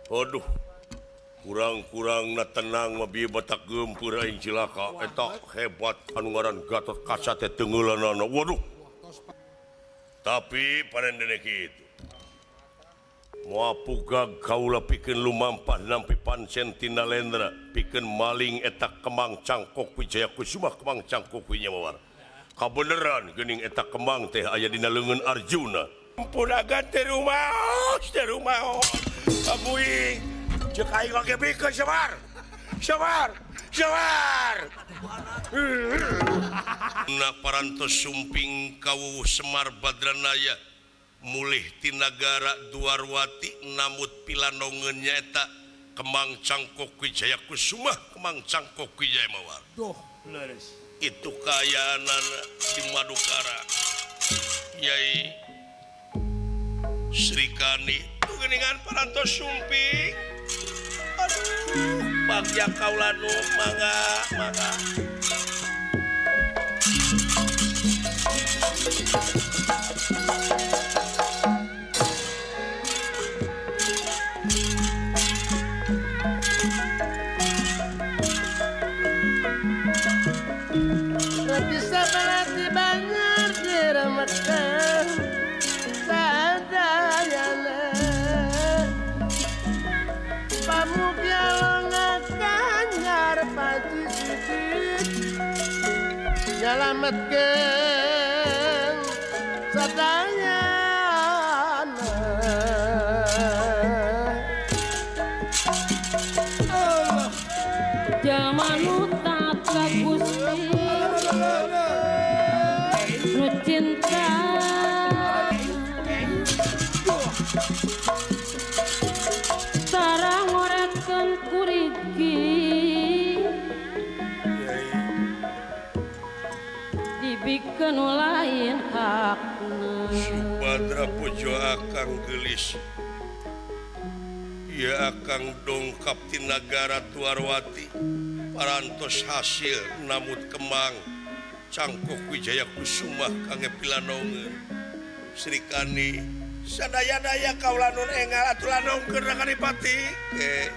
Aduh, kurang-kurang na tenang mah bieu batak geumpeur aing cilaka. Eta hebat anu ngaran Gatot Kaca teh teungeulanana. Waduh. Tapi parendene kitu. Moal pugag kaula pikeun lumampah nampi pancen tina lendra, pikeun maling eta Kemang Cangkok Wijaya Kusuma Kemang Cangkok Wijaya Mawar. Kabeneran geuning eta kemang teh aya dina leungeun Arjuna. Ampun agan teh rumaos, teh rumaos. Abuing, cek aing oge bikeun Semar. Semar, Semar. Na parantos sumping kawuwuh Semar Badranaya mulih ti nagara Dwarwati namut pilanongeun nyaeta Kemang Cangkok Wijaya Kusuma Kemang Cangkok Wijaya Mawar. Duh, leres. Itu kayaanana di Madukara. Yai Srikandi geuningan parantos sumping. Aduh, bagya kaula nu mangga, mangga. Bisa berarti banyak diremetkan sadayana pamukya kanyar paji sidik nyelametkeun sadayana. Allah. Jalma nu taat ka Gusti nu cinta tara ngoretkeun kurigi dibikeun nu lain hakna. Subadra bojo akang geulis. Ieu akang dongkap ti nagara Dwarwati parantos hasil namut Kemang Cangkok Wijaya Kusuma kangge pilanongeun. Srikandi sadaya-daya kaula nun enggal atuh lanongkeun ka Dipati. Geulis.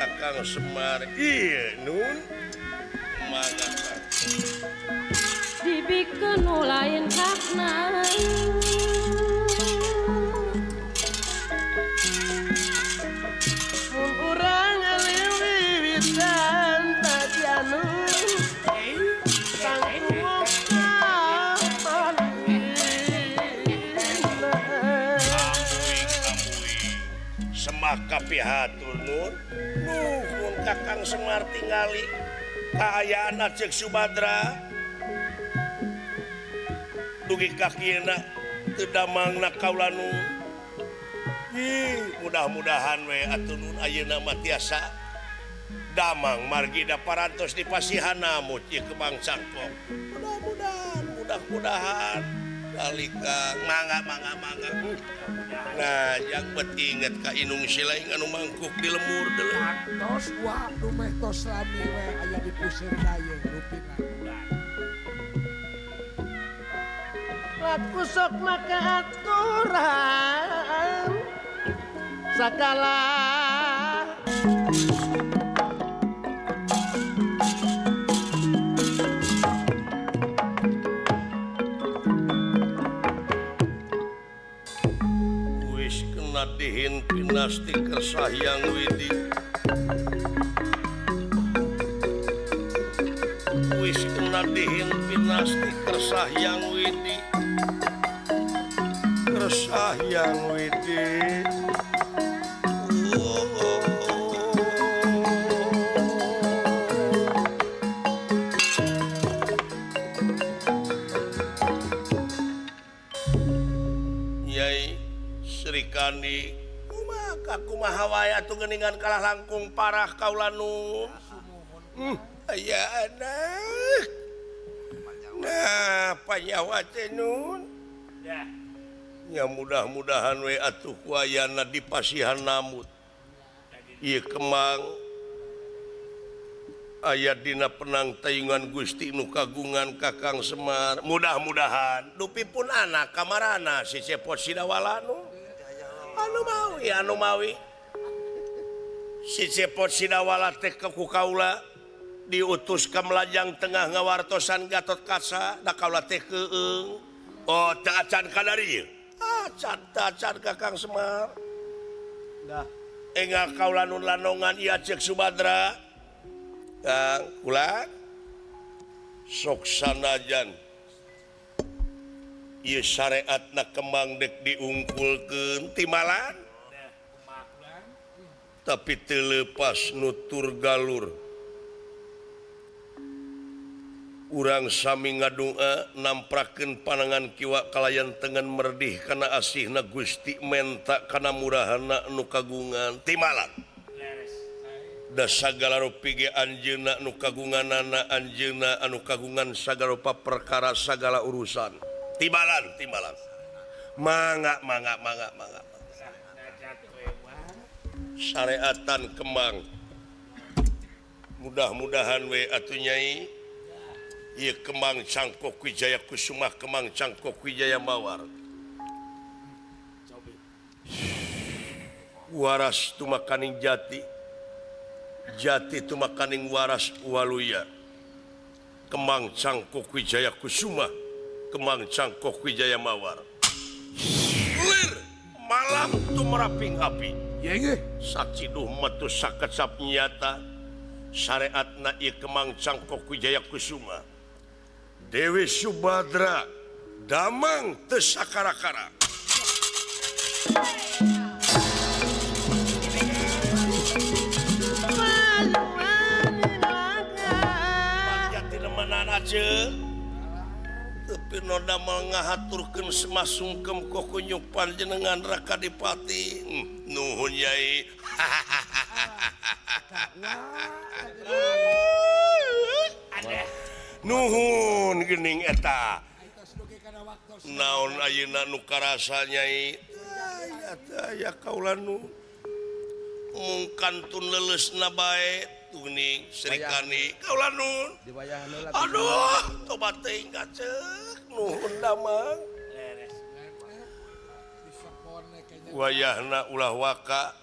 Kakang Semar ieu nun mangga Kang. Dibikeun nu lain hakna. Mun urang ngaliwitan tadi anu Semak kapihatur nun nuhun Kakang Semar tingali kaayaan ceuk Subadra dugi ka kieuna teu damangna kaula nun. Ih, mudah-mudahan we atuh nun ayeuna mah tiasa damang margi da parantos dipasihan namut ieu Kemang Cangkok. Mudah-mudahan, mudah-mudahan kalika mangga mangga mangga. Nah, yang bet inget ka inung silaing anu mangkuk di lemur deuleu. Tos waktu meh tos lami we aya di pusir dayeuh rupina. Laku sok maka aturan sakala wis kena dihin pinasti Kersa Hyang Widi. Wis kena dihin pinasti Kersa Hyang Widi. Kersa Hyang Widi. Oh, oh, oh. Nyai Srikandi kumaha kumaha wae atuh geuningan kalah langkung parah kaula nu. Aya anak. Nah, panyawa teh nun. Ya mudah-mudahan we atuh ku ayana dipasihan namut. Ieu Kemang Aya dina penang tayungan Gusti nu kagungan Kakang Semar. Mudah-mudahan dupi pun anak kamarana si Cepot Sidawala nu anu mawi anu mawi. Si Cepot Sidawala teh ku kaula diutus ka Melajang Tengah ngawartosan Gatot Kaca da kaula teh keung. Oh teu acan ka dari ieu. Acan teu acan Kakang Semar. Dah enggal kaula nun lanongan ieu ceuk Subadra. Kang kula sok sanajan ieu syariatna kembang dek diungkulkeun timalan tapi teu leupas nutur galur urang sami ngadua namprakeun panangan kiwa kalayan tengen merdih kana asihna Gusti menta kana murahana nu kagungan timalan. Da sagala rupi ge anjeunna nu kagunganana anjeunna anu kagungan sagala rupa perkara sagala urusan. Timbalan, timbalan. Mangga, mangga, mangga, mangga. Syariatan kembang. Mudah-mudahan we atuh Nyai ieu kembang Cangkok Wijaya Kusuma kembang Cangkok Wijaya Mawar. Waras tumakaning jati. Jati tumakaning waras waluya. Kemang Cangkok Wijaya Kusuma, kemang Cangkok Wijaya Mawar. Lir malam tumeraping api. Saciduh metu sakecap nyata syariatna ieu kemang Cangkok Wijaya Kusuma. Dewi Subadra damang teu sakara-kara. Tapi noda ngahaturkeun semasungkem kokunyuk panjenengan Raka Dipati. Nuhun Nyai. Nuhun geuning eta. Naon ayeuna nu karasa Nyai? Aya kaula nu mung kantun leuleusna bae. Tuning Srikani kaula nun. Aduh, tobat teuing kaceuk nuhun damang. Wayahna ulah waka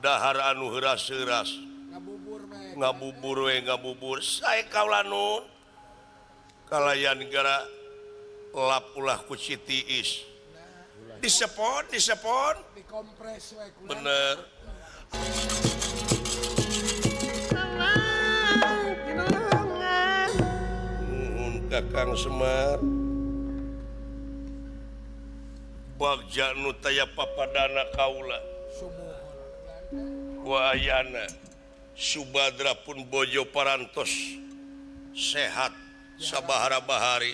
dahar anu heuras-heuras. Ngabubur we ngabubur. Sae kaula nun. Kalayan gara lap ulah ku citiis. Disepon, disepon. Dikompres we kula. Bener. Nuhun Kakang Semar. Bagja nu taya papadana kaula. Wayana Subadra pun bojo parantos sehat sabahara-bahari.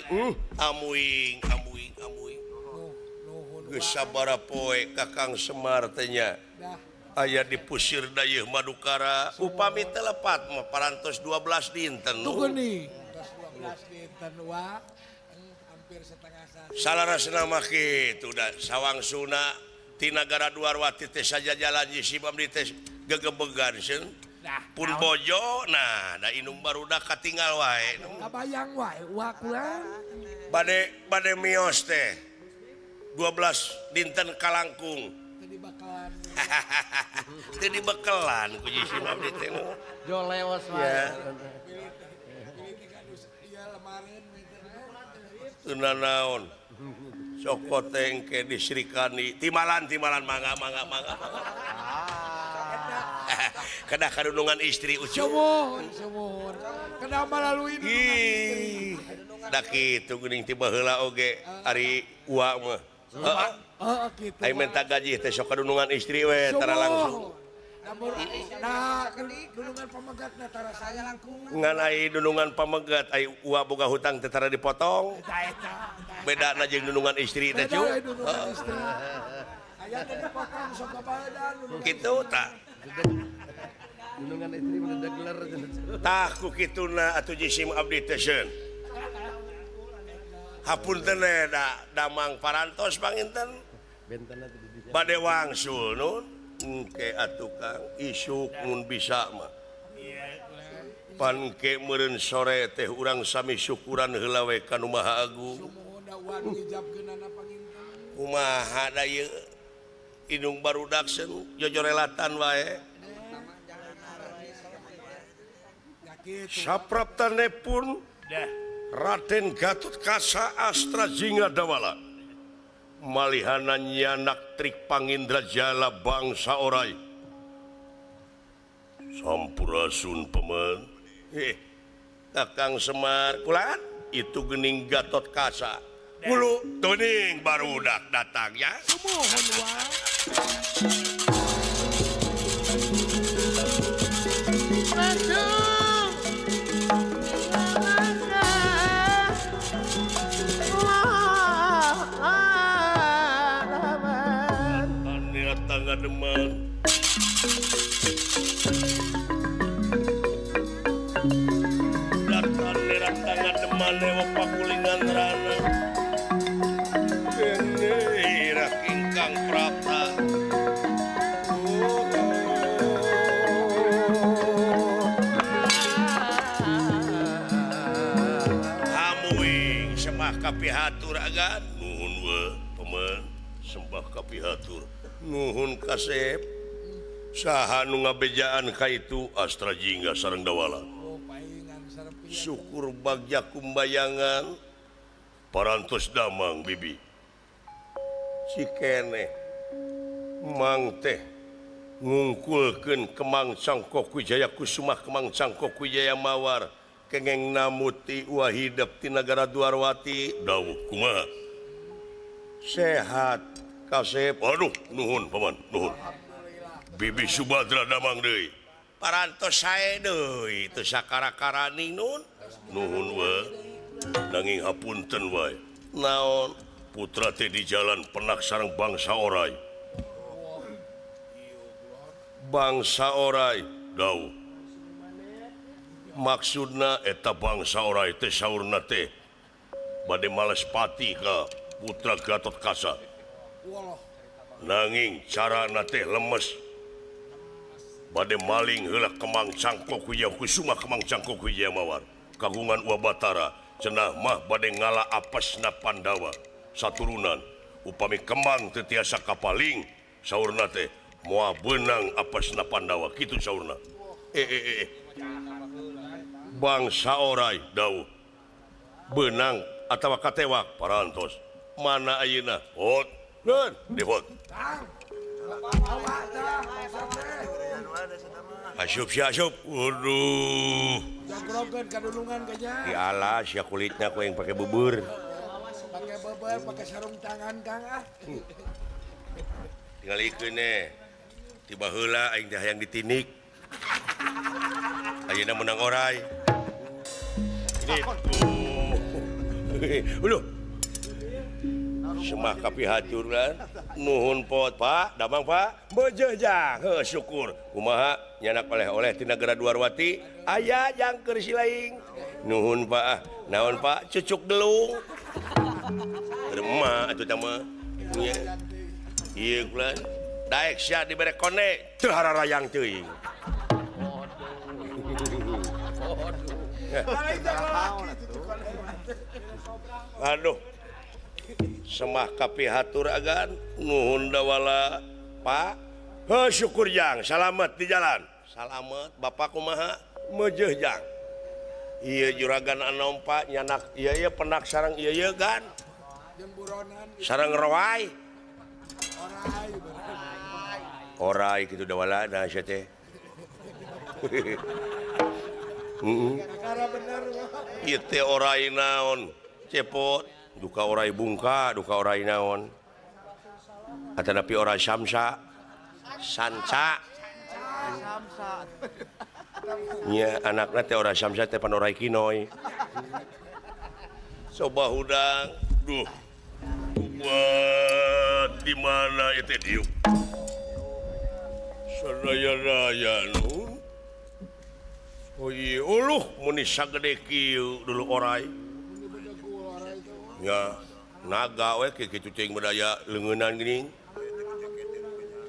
Amuing amuing amuing. Geus sabaraha poe Kakang Semar teh nya. Aya di pusir dayeuh Madukara upami teu lepat mah parantos 12 dinten. Tuh geuning. 12 dinten wa hampir setengah sasi. Salarasna mah kitu da sawangsuna ti nagara Dwarwati teh sajajalan si abdi teh gegebegan seun. Pun bojo nah da indung barudak katinggal wae. Kabayang wae wa kula. Bade bade mios teh 12 dinten kalangkung. Teu dibekelan ku jisim abdi teh. Jo lewas wae. Teu nanaon. Cokot teh engke di Srikandi. Timalan timalan mangga mangga mangga. Kedah kadunungan istri ucu. Sumuhun sumuhun. Kedah melalui dunungan istri. Da kitu geuning ti baheula oge ari ua mah. Heeh. Oh, gitu. Aing minta gaji teh sok kadunungan istri we tara langsung. Nah, dunungan pamegatna tara saya langkung. Ngan ai dunungan pamegat ai ua boga hutang teh tara dipotong. Bedana jeung dunungan istri teh cu. Beda dunungan istri. Aya teh dipotong sok kabaedan dunungan. Kitu tah. Dunungan istri mah degler. Tah ku kituna atuh jisim abdi teh seun. Hapunten da damang parantos panginten. Bade wangsul nun. Engke atuh Kang isuk mun bisa mah. Panke meureun sore teh urang sami syukuran heula we ka Nu Maha Agung. Kumaha da ieu indung barudak seun jojorelatan wae. Sapraptane pun Raden Gatot Kaca Astra Jingga Dawala malihana nyanak trik pangindrajala bangsa orai. Sampurasun paman. Kakang Semar kulan itu gening Gatot Kaca. Ulu tuning barudak datang ya. Sumuhun wa. Tangga deman. Datang tangga deman lewa pakulingan rana. Kene ingkang prapta. Hamuing sembah kapihatur agan nuhun we paman sembah kapihatur. Nuhun kasep saha nu ngabejaan ka itu Astra Jingga sareng Dawala. Syukur bagja kumbayangan parantos damang bibi. Cikene mang teh ngungkulkeun Kemang Cangkok Wijaya Kusuma Kemang Cangkok Wijaya Mawar kengeng namuti wahidep ti nagara Dwarwati dawuh kumaha sehat kasep. Aduh nuhun paman nuhun. Bibi Subadra damang deui parantos sae deui teu sakara-karaning nun nuhun we nanging hapunten wae naon putra teh di jalan penak sareng bangsa orai. Bangsa orai dawuh maksudna eta bangsa orai teh saurna teh bade males pati ka putra Gatot Kaca. Nanging carana teh lemes bade maling heula Kemang Cangkok Wijaya Kusuma Kemang Cangkok Wijaya Mawar kagungan Wa Batara cenah mah bade ngala apesna Pandawa saturunan upami Kemang teu tiasa kapaling saurna teh moal beunang apesna Pandawa kitu saurna. Bangsa orai dawuh beunang atawa katewak parantos mana ayeuna hot nun dihot. Asup si asup. Waduh. Jagrokeun kadulungan kayaknya. Dialas ya kulitnya ku yang pakai bubur. Pakai bubur, pakai sarung tangan Kang ah. Tingalikeun eh. Tiba heula aing teh hayang ditinik. Ayeuna menang orai. Ini. Uluh. Semah kapihatur kan nuhun pot Pak damang Pak bejejang heuh syukur kumaha nyanak oleh-oleh ti nagara Dwarwati aya jangkeur silaing nuhun Pak ah naon Pak cucuk gelung remah atuh tah mah nya ieu kula daek sia dibere kone teu hararayang teuing. Aduh semah kapihatur agan nuhun Dawala Pak heuh syukur jang salamet di jalan salamet bapak kumaha mejeuh jang ieu juragan anom Pak nyanak ieu ieu penak sareng ieu ieu gan sareng roai orai kitu Dawala nah sia teh. Ieu teh orai naon cepot duka orai bungka, duka orai naon atanapi orai samsa sanca nya anakna teh orai samsa teh pan orai kinoy coba hudang duh buat di mana itu diuk sadaya-daya nun oh iya uluh meni sagede kieu dulu orai ya naga we kitu cing bedaya leungeunnan geuning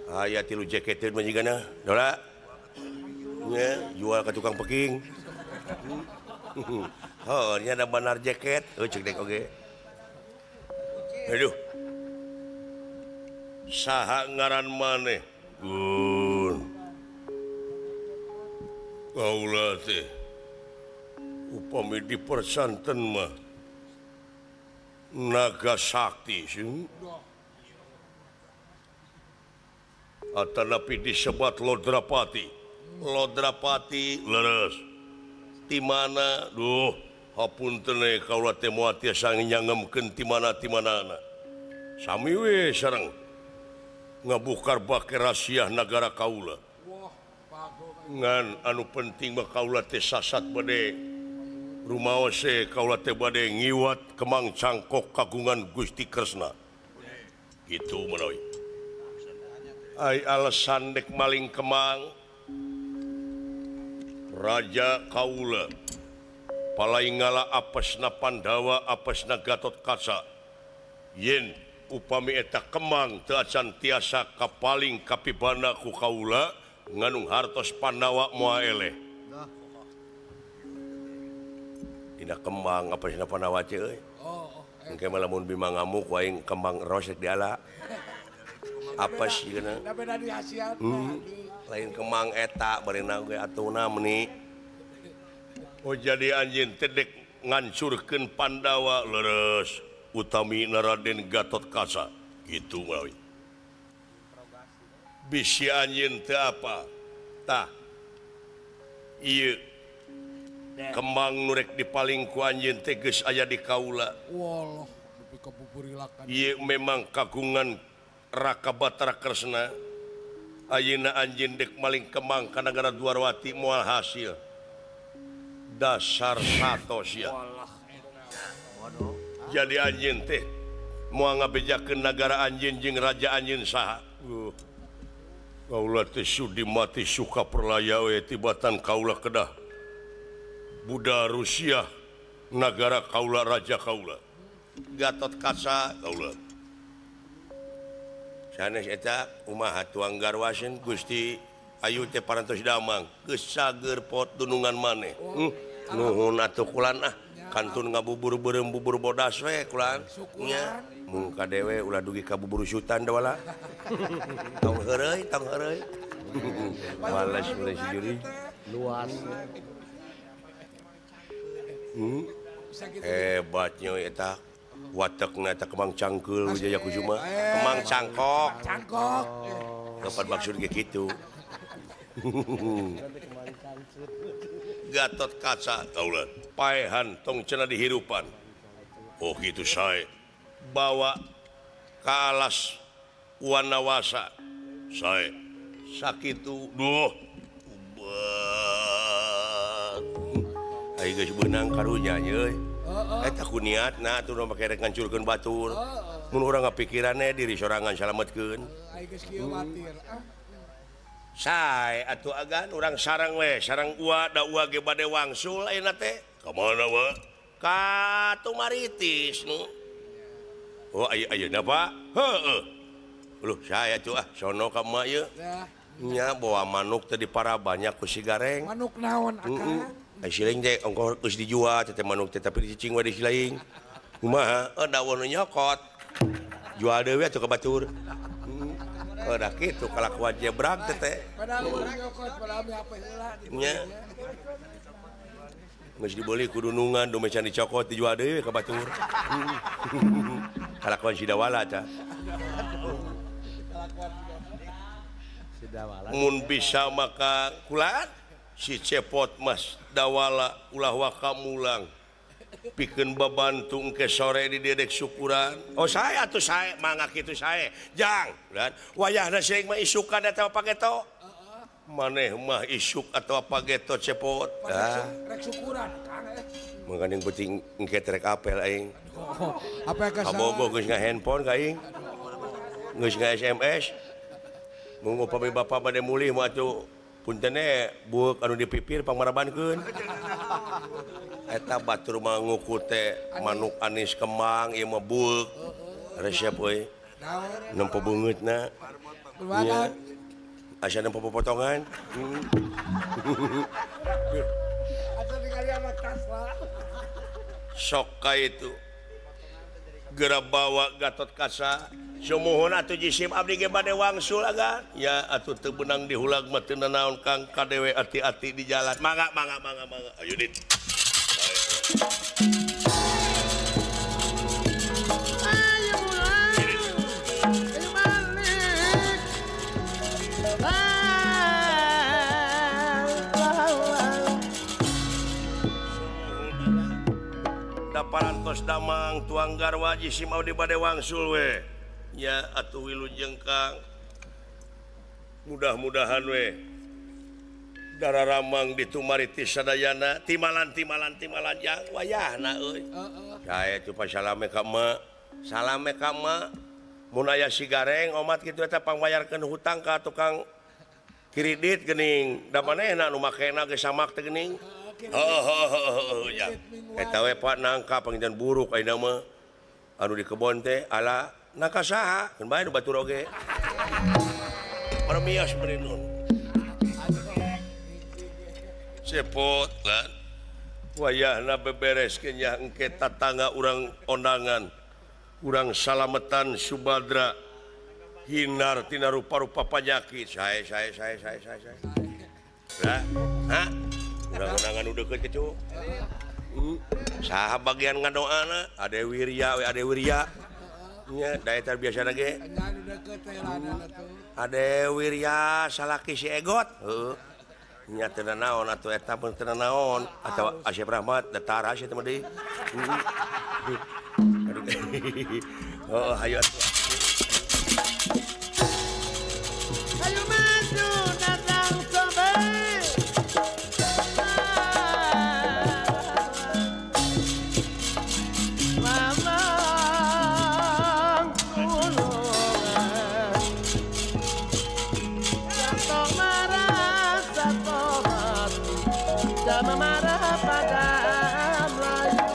aya tilu jaketeun mah jigana dola nya jual ka tukang peking. Oh, nya ada banar jaket. Oh, cek dek oge. Aduh. Saha ngaran maneh? Gun. Kaula teh upami dipersanten mah Naga Sakti sing. Atanapi disebat Lodrapati. Lodrapati leres. Ti mana? Duh, hapunten we kaula teh moal tiasa nyangemkeun ti mana ti manana. Sami we sareng ngabukar bake rasiah nagara kaula. Ngan anu penting mah kaula teh sasat bade rumaose kaula teh bade ngiwat Kemang Cangkok kagungan Gusti Kresna. Gitu menawi. Ai alasan dek maling kemang Raja kaula palaingala apesna Pandawa apesna Gatot Kaca yen upami eta kemang teu acan tiasa kapaling kapibana ku kaula nganung hartos Pandawa moal eleh. Dina kemang apesna Pandawa teh euy. Engke mah lamun Bima ngamuk aing kembang rosek diala. Apes yeuna. Lain kemang eta barena ge atuna meuni. Oh jadi anjeun teh dek ngancurkeun Pandawa leres utami Raden Gatot Kaca kitu menawi. Bisi anjeun teu apa? Tah. Ieu kemang nu rek dipaling ku anjeun teh geus aya di kaula. Wallah nepi ka buburilakan. Ieu memang kagungan Raka Batara Kresna. Ayeuna anjeun dek maling kemang ka nagara Dwarwati moal hasil. Dasar sato sia. Jadi anjeun teh moal ngabejakeun nagara anjeun jeung raja anjeun saha. Kaula teh sudi mati suka perlaya we tibatan kaula kedah. Buddha Rusia nagara kaula raja kaula. Gatot Kaca kaula. Sanes eta kumaha tuang garwaseun Gusti Ayu teh parantos damang geus sager pot dunungan maneh. Nuhun atuh kulan ah kantun ngabubur beureum bubur bodas we kulan. Nya mung ka dewe ulah dugi ka bubur sutan dawala. Tong heureuy tong heureuy. Males mulai si juri. Luas. Hebatnya eta watekna eta kemang cangkeul Wijaya Kusuma. Kemang cangkok. Cangkok. Kapan maksud ge kitu. Gatot Kaca kaula paehan tong cenah dihirupan. Oh kitu sae. Bawa ka alas Wanawasa. Sae. Sakitu duh. Ubat. Ai geus beunang karunya euy. Eta ku niatna atuh nu make rek ngancurkeun batur. Mun urang ngapikiranna diri sorangan salametkeun. Ai geus kieu batir. Sae atuh agan urang sarang we, sarang ua da ua ge bade wangsul ayeuna teh. Ka mana wa? Ka Tumaritis nu. Oh ayeuna Pak. Heueuh. Luh sae atuh ah sono ka emak ieu. Nya bawa manuk teh diparabanyak ku si Gareng. Manuk naon akang? Ai siling teh ongkoh geus dijual teh manuk teh tapi dicicing we di silaing. Kumaha? Da nu nyokot. Jual deui atuh ka batur. Oh dah kitu kalakuan jebrag teh teh. Padahal urang nyokot padahal mi apa heula. Nya. Geus dibeli ku dunungan dume can dicokot dijual deui ka batur. Kalakuan si Dawala tah. Mun bisa maka kulan si Cepot Mas Dawala ulah waka mulang. Pikeun babantu engke sore di dedek syukuran. Oh saya atuh sae mangga kitu sae. Jang, dan wayahna seuing mah isukan atawa pageto. Maneh mah isuk atawa pageto Cepot. Ah, rek syukuran Kang eh. Mangkaning penting engke trek apel aing. Apa ka Kabogo geus nga-handphone ka aing. Geus nga-SMS. Mun upami bapa bade mulih mah atuh puntene bueuk anu dipipir pangmarabankeun. Eta batur mah nguku teh manuk anis kemang ieu mah bueuk. Resep euy. Nempo beungeutna. Nya. Asa nempo popotongan. Asa ningali Sok ka itu. Geura bawa Gatot Kaca. Sumuhun atuh jisim abdi ge bade wangsul agan. Ya atuh teu beunang dihulag mah teu nanaon Kang kadewe ati-ati di jalan. Mangga mangga mangga mangga. Ayo dit. Ayo pulang. Ayo balik. Daparantos damang tuang garwa jisim abdi bade wangsul we. Ya atuh wilujeng Kang. Mudah-mudahan we dararamang ditumariti sadayana timalan timalan timalan jang wayahna euy. Sae tu salame ka emak. Salame ka emak. Mun aya si gareng omat kitu eta pangbayarkeun hutang ka tukang kredit geuning. Da manehna nu makena ge samak teh geuning. Heuh heuh ya. Eta we Pak nangka panginten buruk ayeuna mah. Anu di kebon teh ala nangka saha keun bae nu batur oge. Permios beri nun. Cepot lan. Wayahna bebereskeun nya engke tatangga urang ondangan. Urang salametan Subadra hinar tina rupa-rupa panyakit. Sae sae sae sae sae sae. Lah, ha? Urang ondangan nu deukeut kitu. Saha bagian ngadoana? Ade Wirya we Ade Wirya. Nya da eta biasana ge. Ade Wirya salaki si Egot. Heuh. Nya teu naon atuh eta pun teu naon atawa Asep Rahmat da tara sia teh mah deui. Oh, hayu atuh. Hayu maju datang sobe. Mamang tulungan. Jatuh marah, jatuh mati, jangan marah pada Melayu.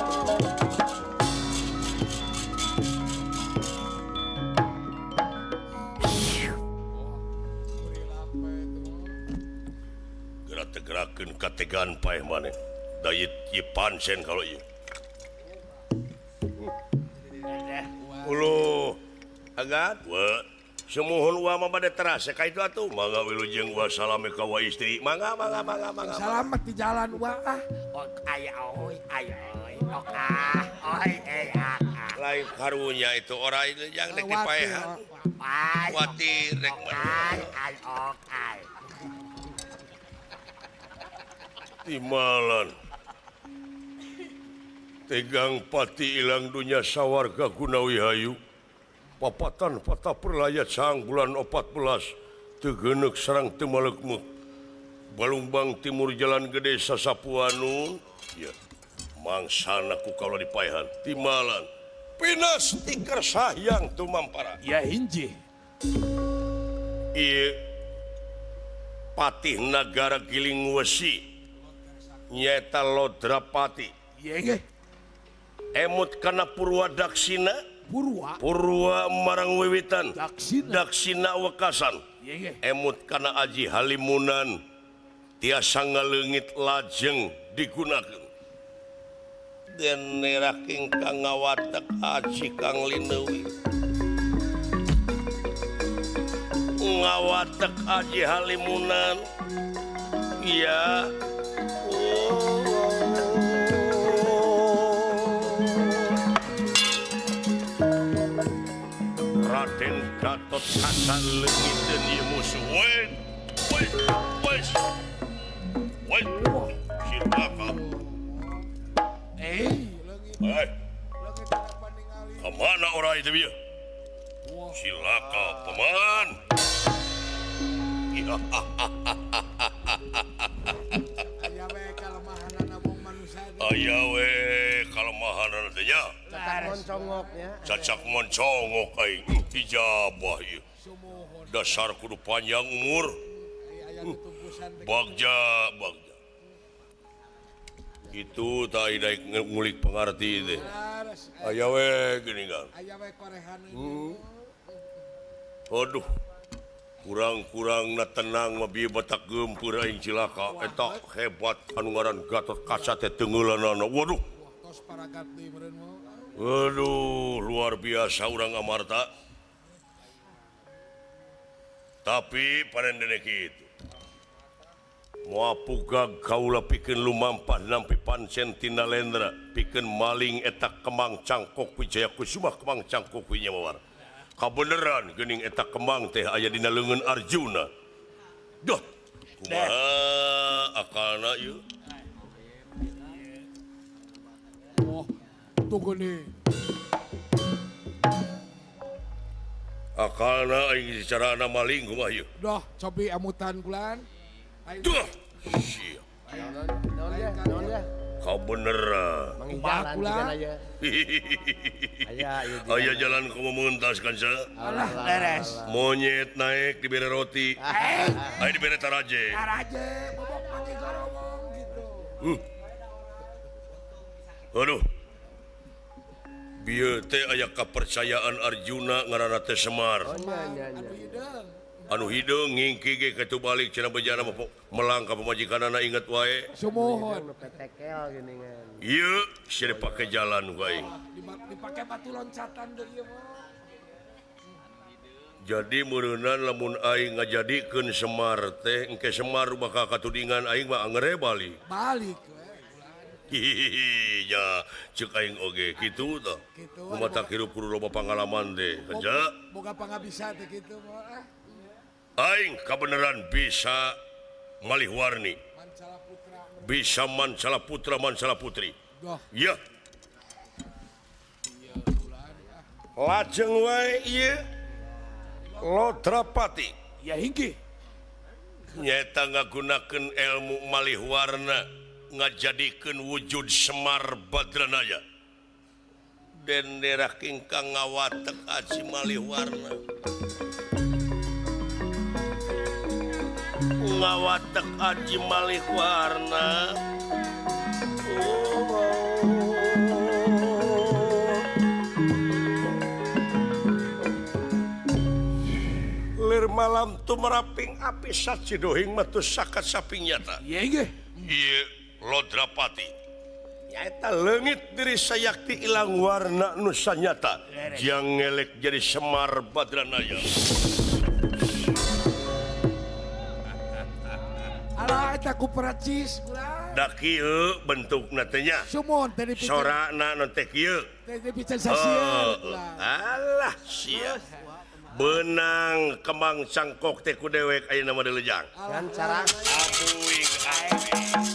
Gerakeun kategan paeh maneh. Da ieu pansen kalau ieu. Uluh, agat we. Sumuhun wa mah bade terasa ka itu atuh. Mangga wilujeng wa salame ka wa istri. Mangga mangga mangga mangga. Salamet di jalan wa ah. Ok aya oi aya oi ok ah oi eh ah. Lain karunya itu orang itu yang rek dipaehan. Kuatir rek ay ay ok ay. Timalan tegang pati ilang dunya sawarga gunawi hayu papatan patah perlayat sang bulan 14 tegenek sarang temalekmuk Balungbang timur jalan gede sasapuanun ya mangsana ku kaula dipaehan timalan pinas tikar sahyang tumampara ya injih ieu patih nagara Giling Wesi nyaeta Lodrapati. Ye. Emut kana Purwa Daksina, Purwa Purwa marang wiwitan, Daksina, Daksina wekasan. Ye. Emut kana Aji Halimunan tiasa ngaleungit lajeng digunakeun. Dene raking kang ngawatek aji kang lineuwi. Ngawatek Aji Halimunan. Ya. Raden Gatot Kaca leungiteun ieu musuh. Woi, woi, woi. Woi. Cilaka. Leungit. Hei, Leungit apa ningali. Kemana orang itu bieu? Cilaka, paman. Aya we kalemahanana mung manusia. Aya we kalemahanana teh nya. Cacak moncongoknya. Cacak moncongok aing ijabah ieu. Dasar kudu panjang umur. Bagja, bagja. Itu tai daek ngulik pengarti teh. Aya we geuningan. Aya we korehan. Aduh. Kurang-kurang na tenang mah bieu batak geumpeur aing cilaka eta hebat anu ngaran Gatot Kaca teh teungeulanana. Waduh. Tos paragat deui meureun mah. Aduh, luar biasa urang Amarta. Tapi parendene kitu. Moal pugag kaula pikeun lumampah nampi pancen tina lendra, pikeun maling eta kemang cangkok Wijaya Kusuma kemang cangkok Winyamawar. Kabeneran geuning eta kemang teh aya dina leungeun Arjuna. Duh, kumaha akalna ieu? Oh, tunggu nih. Akalna aing carana maling kumaha ieu? Duh, cobi amutan kulan. Duh, sia. Kabeneran. Kumaha Aya jalan kumaha mentas kanca. Alah, beres. Monyet naik dibere roti. Aya dibere taraje. Taraje, bobok panggil gorowong gitu. Aduh. Bieu teh aya kapercayaan Arjuna ngaranna teh Semar. Anu hideung ngingki ge kitu balik cenah bejana melang ka pamajikanana inget wae. Sumuhun. Ieu sia dipake jalan ku aing. Dipake batu loncatan deui ieu mah. Jadi meureunan lamun aing ngajadikeun Semar teh engke Semar bakal katudingan aing mah angere balik. Balik we. Hihihi ya ceuk aing oge kitu tah. Kumaha hirup kudu loba pangalaman teh. Kanca. Boga pangabisa teh kitu mah. Aing kabeneran bisa malih warni. Bisa mancala putra mancala putri. Ya. Lajeng wae ieu Lodrapati. Ya hinggi. Nyaeta ngagunakeun ilmu malih warna ngajadikeun wujud Semar Badranaya. Dendera kingkang ngawatek aji malih warna. Ngawatek aji malih warna. Oh. Lir malam tumeraping api sacidohing matu sakat saping nyata. Iya nggih. Ieu Lodrapati. Nyaeta leungit diri sayakti ilang warna nu sanyata. Jang ngelek jadi Semar Badranaya. Alah eta ku Perancis ulah. Da kieu bentukna teh nya. Sumuhun teh dipicen. Sorana nu teh kieu. Teh dipicen sasieun. Alah sia. Benang kembang cangkok teh ku dewek ayeuna mah dilejang. Kan carana abuing aing.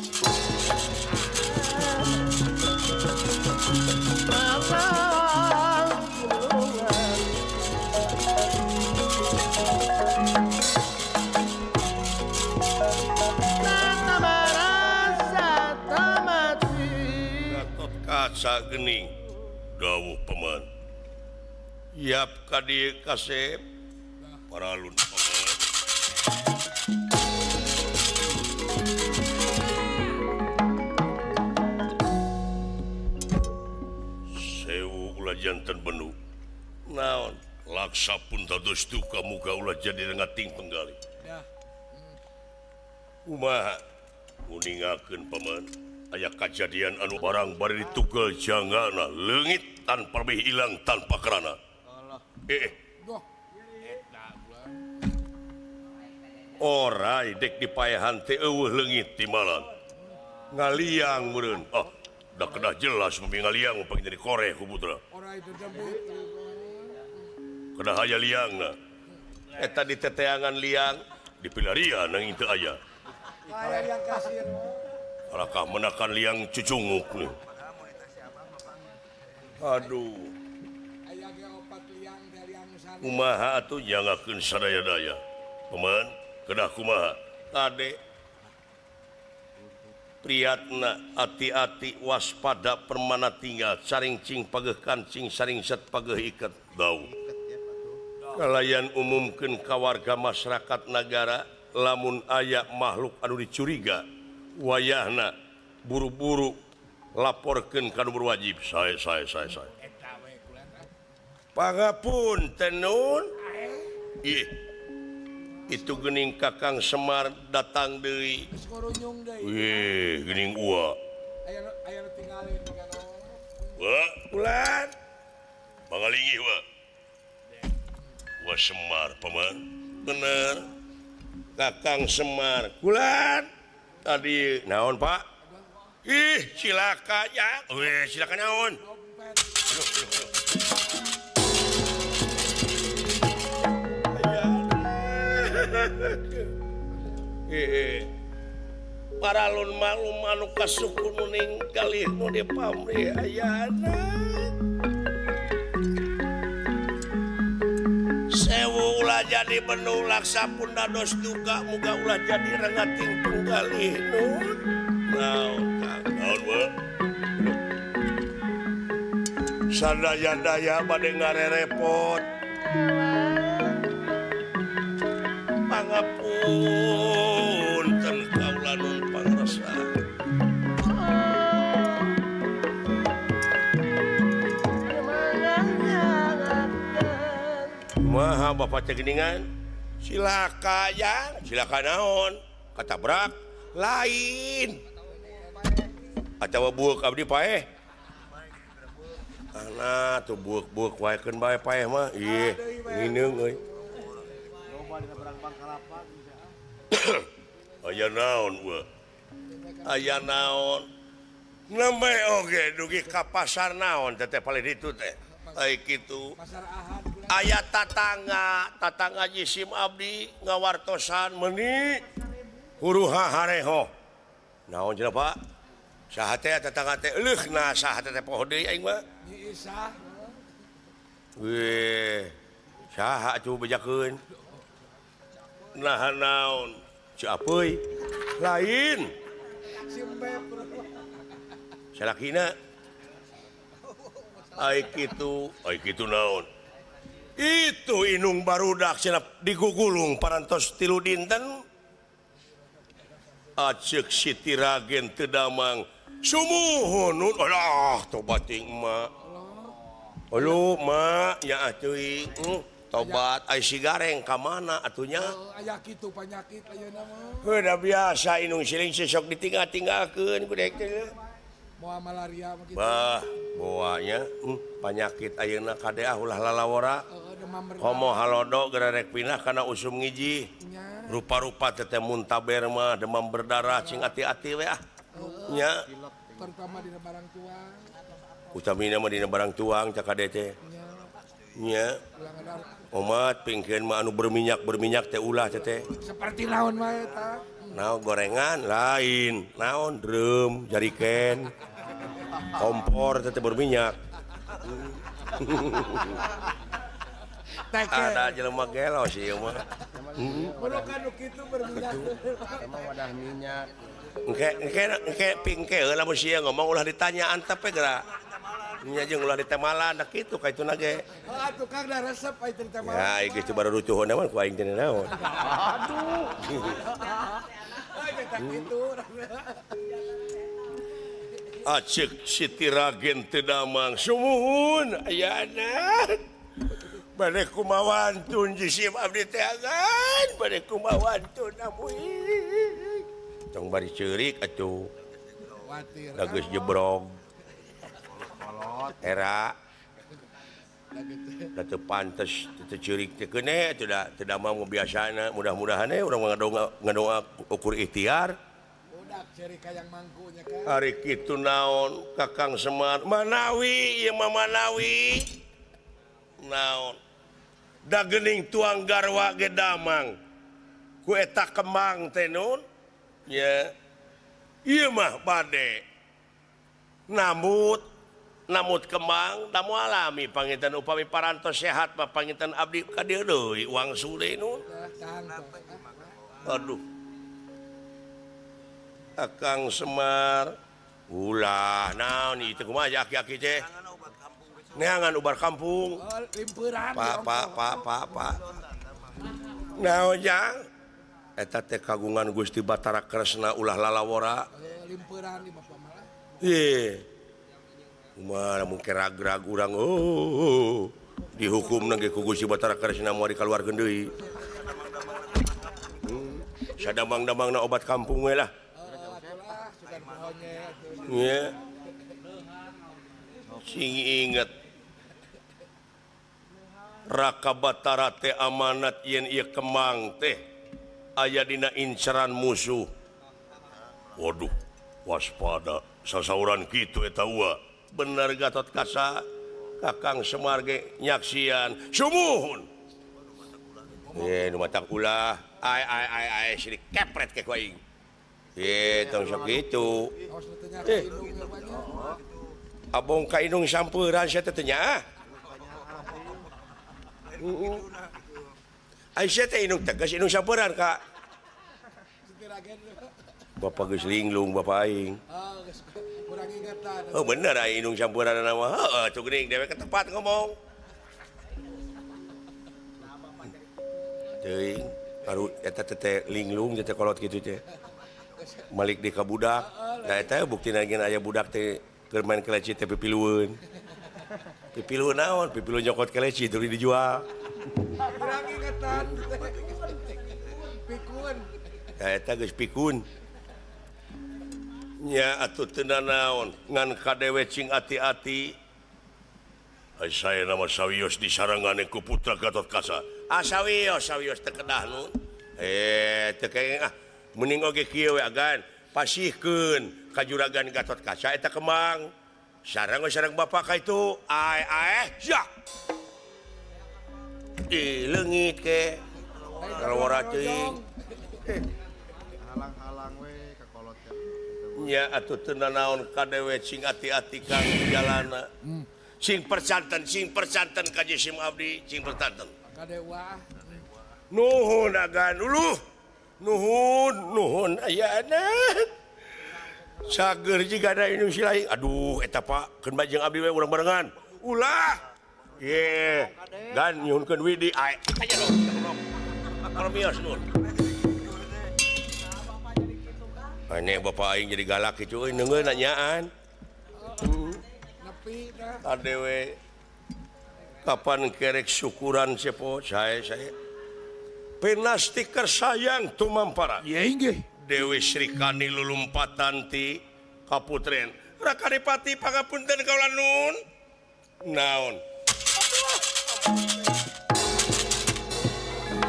Kaca gening dawuh paman. Yap ka dieu kasep paralun paman. Sewu ulah janten benu. Naon laksa pun dados duka muga ulah jadi rengating penggali. Kumaha uningakeun paman. Aya kajadian anu barang bari ditugel jangana leungit tanpa lebih hilang tanpa kerana. Orai dek dipaehan teh eueuh leungit di malam. Ngaliang meureun. Oh, da kedah jelas memi ngaliang upang jadi koreh ku putra. Kedah aya liangna. Eta diteteangan liang dipilarian nanging teu aya. Aya liang kasir. Alakah menakan liang cucunguk nih. Aduh. Kumaha atuh nyangakeun sadaya-daya. Paman, kedah kumaha? Ade. Priyatna ati-ati waspada permana tinggal saring cing pageuh kancing saring set pageuh iket dau. Kalayan umumkeun ka warga masyarakat nagara lamun aya makhluk anu dicuriga wayahna buru-buru laporkeun ka nu berwajib. Sae sae sae sae. Pangapunten nun. Ih. Itu gening Kakang Semar datang deui. Wih, gening ua. Aya nu tinggalin kana. Wa, ulan. Mangalingi wa. Wa Semar paman. Bener. Kakang Semar, kulan. Tadi naon, Pak? Ih, cilaka ya. Wih, cilaka naon? Aduh. Paralun malum anu kasuku nu ninggalih nu dipamrih ayana. Sewu ulah jadi benu laksa pun dados duka muga ulah jadi rengating tunggalih nun. Naon Kang? Naon we? Sadaya-daya bade ngarerepot. Pangapunten kaula nun pangrasa. Kumaha bapak teh geuningan? Cilaka yang, cilaka naon? Katabrak lain. Atawa bueuk abdi paeh. Ana tuh bueuk-bueuk wae keun bae paeh mah. Ih, ngineung euy. Aya naon we? Aya naon? Nembe oge dugi ka pasar naon teh paling ditu teh. Ai kitu. Aya tatangga, tatangga jisim abdi ngawartosan meuni huruha hareho. Naon cenah Pak? Saha teh tatangga teh leuh na saha teh poho deui aing mah. Nyi Isah. Weh, saha atuh bejakeun? Nah naon? Ceu apeuy? Lain. Salakina. Ai kitu naon? Itu inung barudak cenah digugulung parantos 3 dinten. Aceuk Siti Ragen teu damang. Sumuhun nun. Alah tobat ting emak. Aduh mak nya teuing. Tobat ai si gareng ka mana atunya? Aya kitu panyakit ayeuna mah. Heuh da biasa inung siling sesok ditinggal-tinggalkeun ku dek teh. Moal malaria mah kitu. Bah, boanya panyakit ayeuna kade ah ulah lalawora. Komo halodo geura rek pindah kana usum ngiji. Rupa-rupa teh muntaber mah demam berdarah cing ati-ati we ah. Nya. Terutama dina barang tuang. Utamina mah dina barang tuang cak kade teh. Nya. Omat pingkeun mah anu berminyak-berminyak teh ulah teh teh. Seperti naon mah eta? Naon gorengan lain, naon drum, jariken, kompor teh berminyak. Ada jelema gelo sih ieu mah. Merukan nu kitu berminyak. Emang wadah minyak. Engke pingke heula mun sia ngomong ulah ditanya antep we geura. Nya jeung ulah ditemalan da kitu ka ituna ge. Heuh tukang da resep ai teh ditemalan. Ya geus baru rucuhun mah ku aing teh naon. Aduh. Ai kitu. Aceuk Siti Ragen teu damang sumuhun ayana. Bade kumawantun jisim abdi teh agan, bade kumawantun amuy. Tong bari ceurik atuh. Da geus jebrog. Era da teu pantes teu ceurik teh keun atuh da teu damang biasana mudah-mudahan we urang ngadoa ukur ikhtiar. Budak ceurik hayang mangku nya kan. Ari kitu naon Kakang Semar Manawi ieu mah Manawi. Naon da geuning tuang garwa ge damang ku eta kembang teh nun nya ieu mah bade namut kembang da moal alami panginten upami parantos sehat mah panginten abdi ka dieu deui wangsul deui nun. Aduh Akang Semar ulah naon ieu teh kumaha aki-aki teh neangan ubar kampung. Pak pak pak pak pak naon jang eta teh kagungan Gusti Batara Kresna ulah lalawora limperan di bapak malah. Ye. Kumaha mun ragrag urang oh dihukum ge ku Gusti Batara Kresna moal dikaluarkeun deui. Sadamang-damangna obat kampung we lah. Nya. Sing inget Raka Batara teh amanat yen ieu Kemang teh aya dina inceran musuh. Waduh, waspada sasauran kitu eta wa. Bener Gatot Kaca, Kakang Semar ge nyaksian. Sumuhun. Nu matak ulah. Ai ai ai ai sini kepret ke ku aing. Tong sok kitu. Abong ka indung sampeuran sia teh nya. Ai sia teh indung tegas indung sampeuran ka. Bapak geus linglung bapak aing. Kurang ingetan. Oh bener aing indung sampuran mah. Heeh, tuh geuning dewek ke tempat ngomong. Teuing, baru eta teh linglung teh kolot kitu teh. Malik di ka budak. Da eta buktina geun aya budak teh keur main keleci teh pipilueun. Pipilueun naon? Pipilueun nyokot keleci tuluy dijual. Kurang ingetan. Pikun. Da eta geus pikun. Nya atuh teu nanaon ngan kadewe cing ati-ati. Ai sae nama sawios disarangane ku putra Gatot Kaca. Ah sawios sawios teu kedah nun. Teu kenging ah mending oge kieu we agan pasihkeun ka juragan Gatot Kaca eta Kemang. Sareng we sareng bapak ka itu. Ai ai sia. Ih leungit ke. Kalawara teuing. Halang-halang we ka kolot. Nya atuh teu nanaon kadewe cing ati-ati kang jalana. Sing percanten ka jisim abdi, sing percanten. Kadewa. Nuhun agan uluh. Nuhun, nuhun ayana. Sager jiga da indung si laing. Aduh eta Pak, keun bae jeung abdi we urang barengan. Ulah. Ye. Gan nyuhunkeun widi ai. Aya dong. Kalau mios nun. Aneh bapak aing jadi galak kitu euy neungeun nanyaan. Nepi tah. Adewe kapan kerek syukuran sepo sae sae. Pinastiker sayang tumampara. Iya inggih. Dewi Sri Kandi lulumpatan ti kaputren. Raka Dipati pangapunten kaula nun. Naon?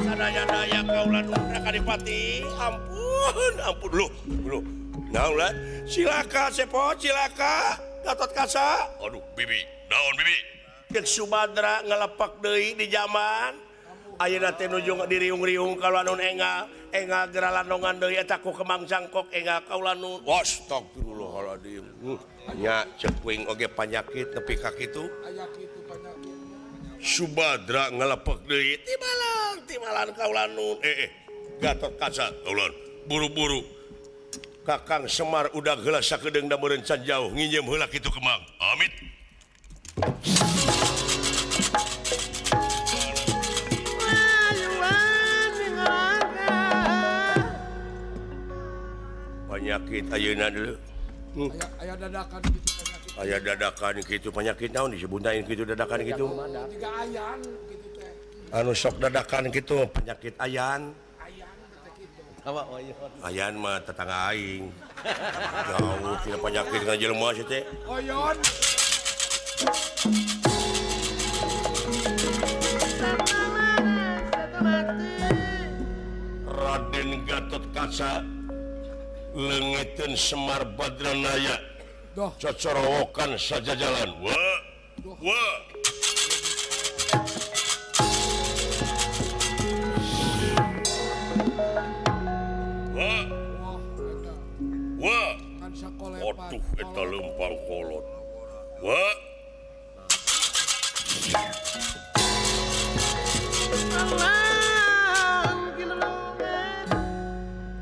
Sadaya-daya kaula nun Raka Dipati. Ampun, ampun loh, loh. Naon lah? Cilaka sepo, cilaka. Gatot Kaca. Aduh, bibi. Naon bibi? Cek Subadra ngalepak deui di zaman. Ayeuna teh nuju diriung-riung kaula nun engal, engal geralandongan deui eta ku Kemang Cangkok engal kaula nun. Astagfirullahaladzim. Nya cek kuing oge panyakit nepi ka kitu. Aya kitu panyakit. Subadra ngalepak deui timalan, timalan kaula nun. Gatot Kaca kaula buru-buru. Kakang Semar udah heula sakedeung da meureun can jauh nginjem heula kitu Kemang. Amit. Penyakit ayeuna dulu. Aya dadakan kitu penyakit. Aya dadakan kitu penyakit naon disebutna kitu dadakan kitu. Jiga ayan kitu teh. Anu sok dadakan kitu penyakit ayan. Ayan teh kitu. Ayan mah tetangga aing. Jauh tina penyakit ka jelema sia teh. Oyon. Raden Gatot Kaca leungiteun Semar Badranaya cocorowokan sajajalan. Wah, wah. Wah. Wah. Waduh eta leumpang kolot. Wah.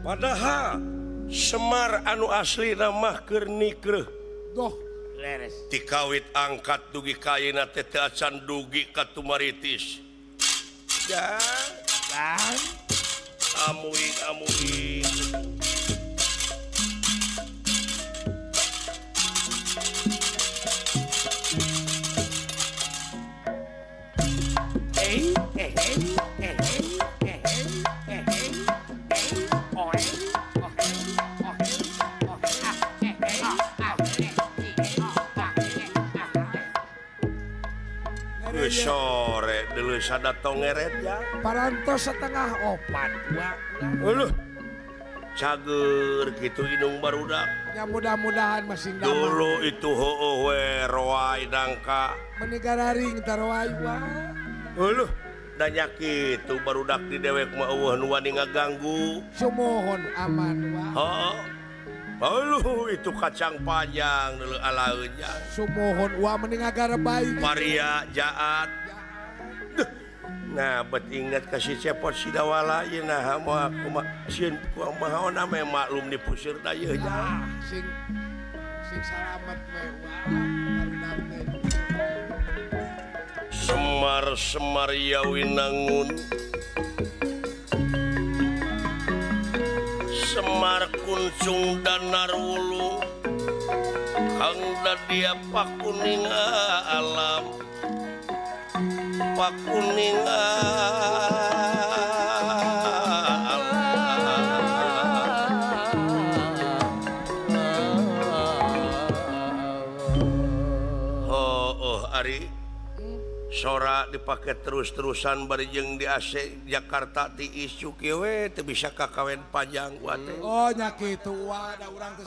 Padahal Semar anu asli mah keur nikreuh. Doh, leres. Tikawit angkat dugi ka ayeuna teh teu acan dugi ka tumaritis. Ya, dan amuing amuing. Sore dulu sada tongeret ya. Parantos 3:30 wa. Aduh. Cager gitu inung barudak. Ya mudah-mudahan masing damai. Dulu itu heueuh we roai dangka. Meni gararing taroai wa. Aduh. Danya kitu barudak di dewek mah eueuh nu wani ngaganggu. Sumuhun aman wa. Heeh. Aduh itu kacang panjang dulu alaeun jang. Sumuhun wa meni ngagarebay. Paria jaat. Nah, bet ingat kasih cepot si dawala ieu nah moal kumaha sieun kumaha we maklum di puseur da ieu jang. Sing sing salamet we wa barudak teh. Semar Semar Yawinangun Semar Kuncung Danar Wulu Kang Dadia Pakuning alam Pakuning alam. Oh, oh Ari sora dipakai terus-terusan bari jeung di AC Jakarta ti isu kieu we teu bisa kakawen panjang wa teh. Oh nya kitu wa da urang teh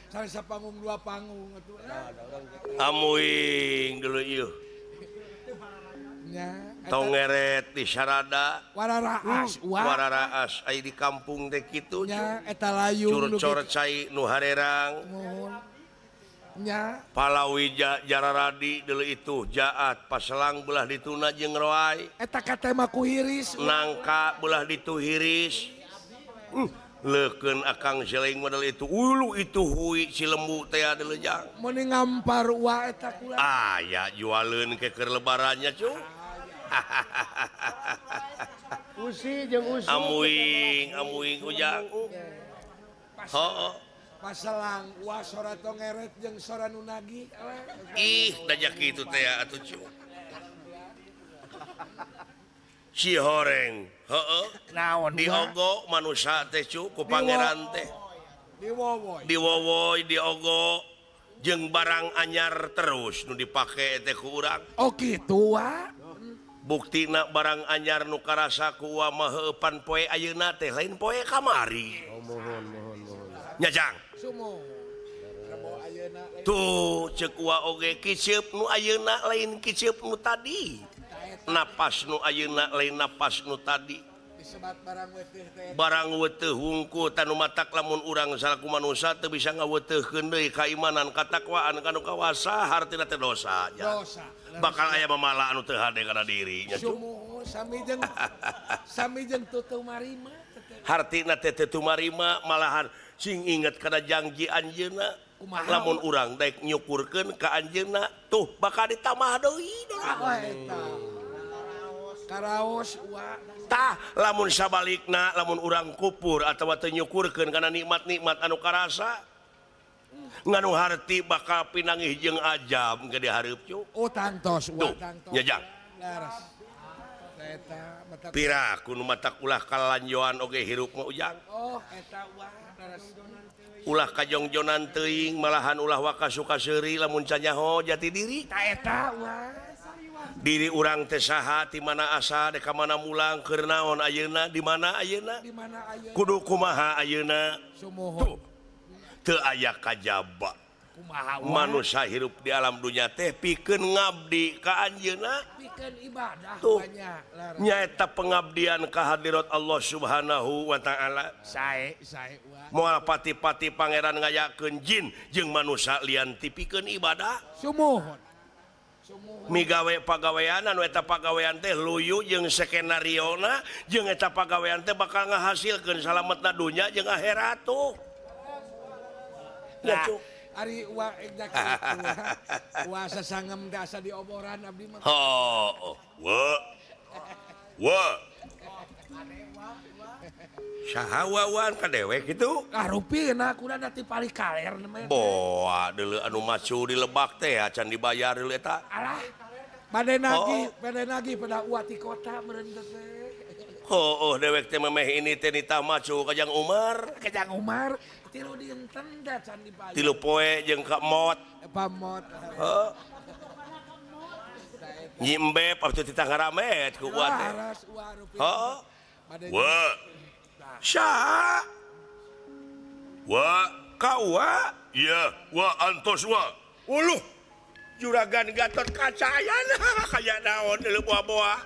sanes panggung dua panggung atuh. Amuing dulu ieu. Nya tongeret di sarada wararaas wa wararaas ai di kampung teh kitu nya eta layung curcor cai nu harerang. Muhun. Nya palawija jararadi deuleu itu jaat paselang belah dituna jeung roai eta katema ku hiris nangka belah ditu hiris leukeun akang seleng model itu ulu itu hui si lembu teh deuleu jang meuni ngampar wa eta kula aya jualeun ke keur lebarannya cu usi jeung usi amuing amuing ujang heuh paselang wah sora tongeret jeung sora nu nagih ih da kitu teh atuh cu si horeng heueuh naon diogo manusa teh cu ku pangeran teh diwowoy diwowoy diogo jeung barang anyar terus nu dipake teh ku urang. Oh kitu wa buktina barang anyar nu karasa ku wa mah heueupan poe ayeuna teh lain poe kamari. Oh, mohon mohon mohon nya jang tuh cek wa oge kiceup nu ayeuna lain kiceup nu tadi napas nu ayeuna lain napas nu tadi barang weteuh wungku tanu matak lamun urang salaku manusa teu bisa ngaweteuhkeun deui kaimanan katakwaan kanu kawasa hartina teh dosa dosa bakal aya mamala anu teu hade kana diri nya sami jeung sami jeung tutu marima hartina teh teu marima malahan sing inget kana janji anjeunna lamun urang daek nyukurkeun ka anjeunna tuh bakal ditambah deui eta karaos wa tah lamun sabalikna lamun urang kupur atawa teu nyukurkeun kana nikmat-nikmat anu karasa nganu harti bakal pinangih jeung ajab ge dihareup cu. Oh tantos wa tantos nya jang leres eta mata pira ku nu matak ulah kalanjoan oge hirup mah ujang. Oh eta wa leres ulah kajongjonan teuing malahan ulah waka suka seuri lamun canyaho jati diri ta eta wa diri urang teh saha ti mana asa dek ka mana mulang keur naon ayeuna di mana ayeuna kudu kumaha ayeuna sumuhun teu aya kajaba manusia hirup di alam dunya teh pikeun ngabdi ka anjeunna pikeun ibadah tuh banyak nyaeta pengabdian ka hadirat Allah Subhanahu wa taala sae sae wa moal pati-pati pangeran ngayakeun jin jeung manusia lian ti pikeun ibadah sumuhun migawe pagawean anu eta pagawean teh luyu jeung skenariona jeung eta pagawean teh bakal ngahasilkeun salametna dunya jeung akhirat tuh. Nah, ari wa wa sasangem teh asa dioboran abdi mah. Oh, wa. Wa. Saha wawan ka dewek kitu? Ah rupina kuda ti palih kaler namanya. Boa deuleu anu macu di lebak teh acan dibayar deuleu eta. Alah. Bade nagih pada uat di kota meureun teh. Oh, dewek teh memeh ini teh nitah macu ka Jang Umar. Ka Jang Umar tilu dinten da can dibayar. Tilu poe jeung ka mot. Pamot. Heeh. Nyimbep atuh titah ngaramet ku uwa teh. Heeh. Wa. Saha? Wa ka uwa? Iya, wa antos wa. Uluh. Juragan Gatot Kaca ayana kaya naon deuleu boa-boa.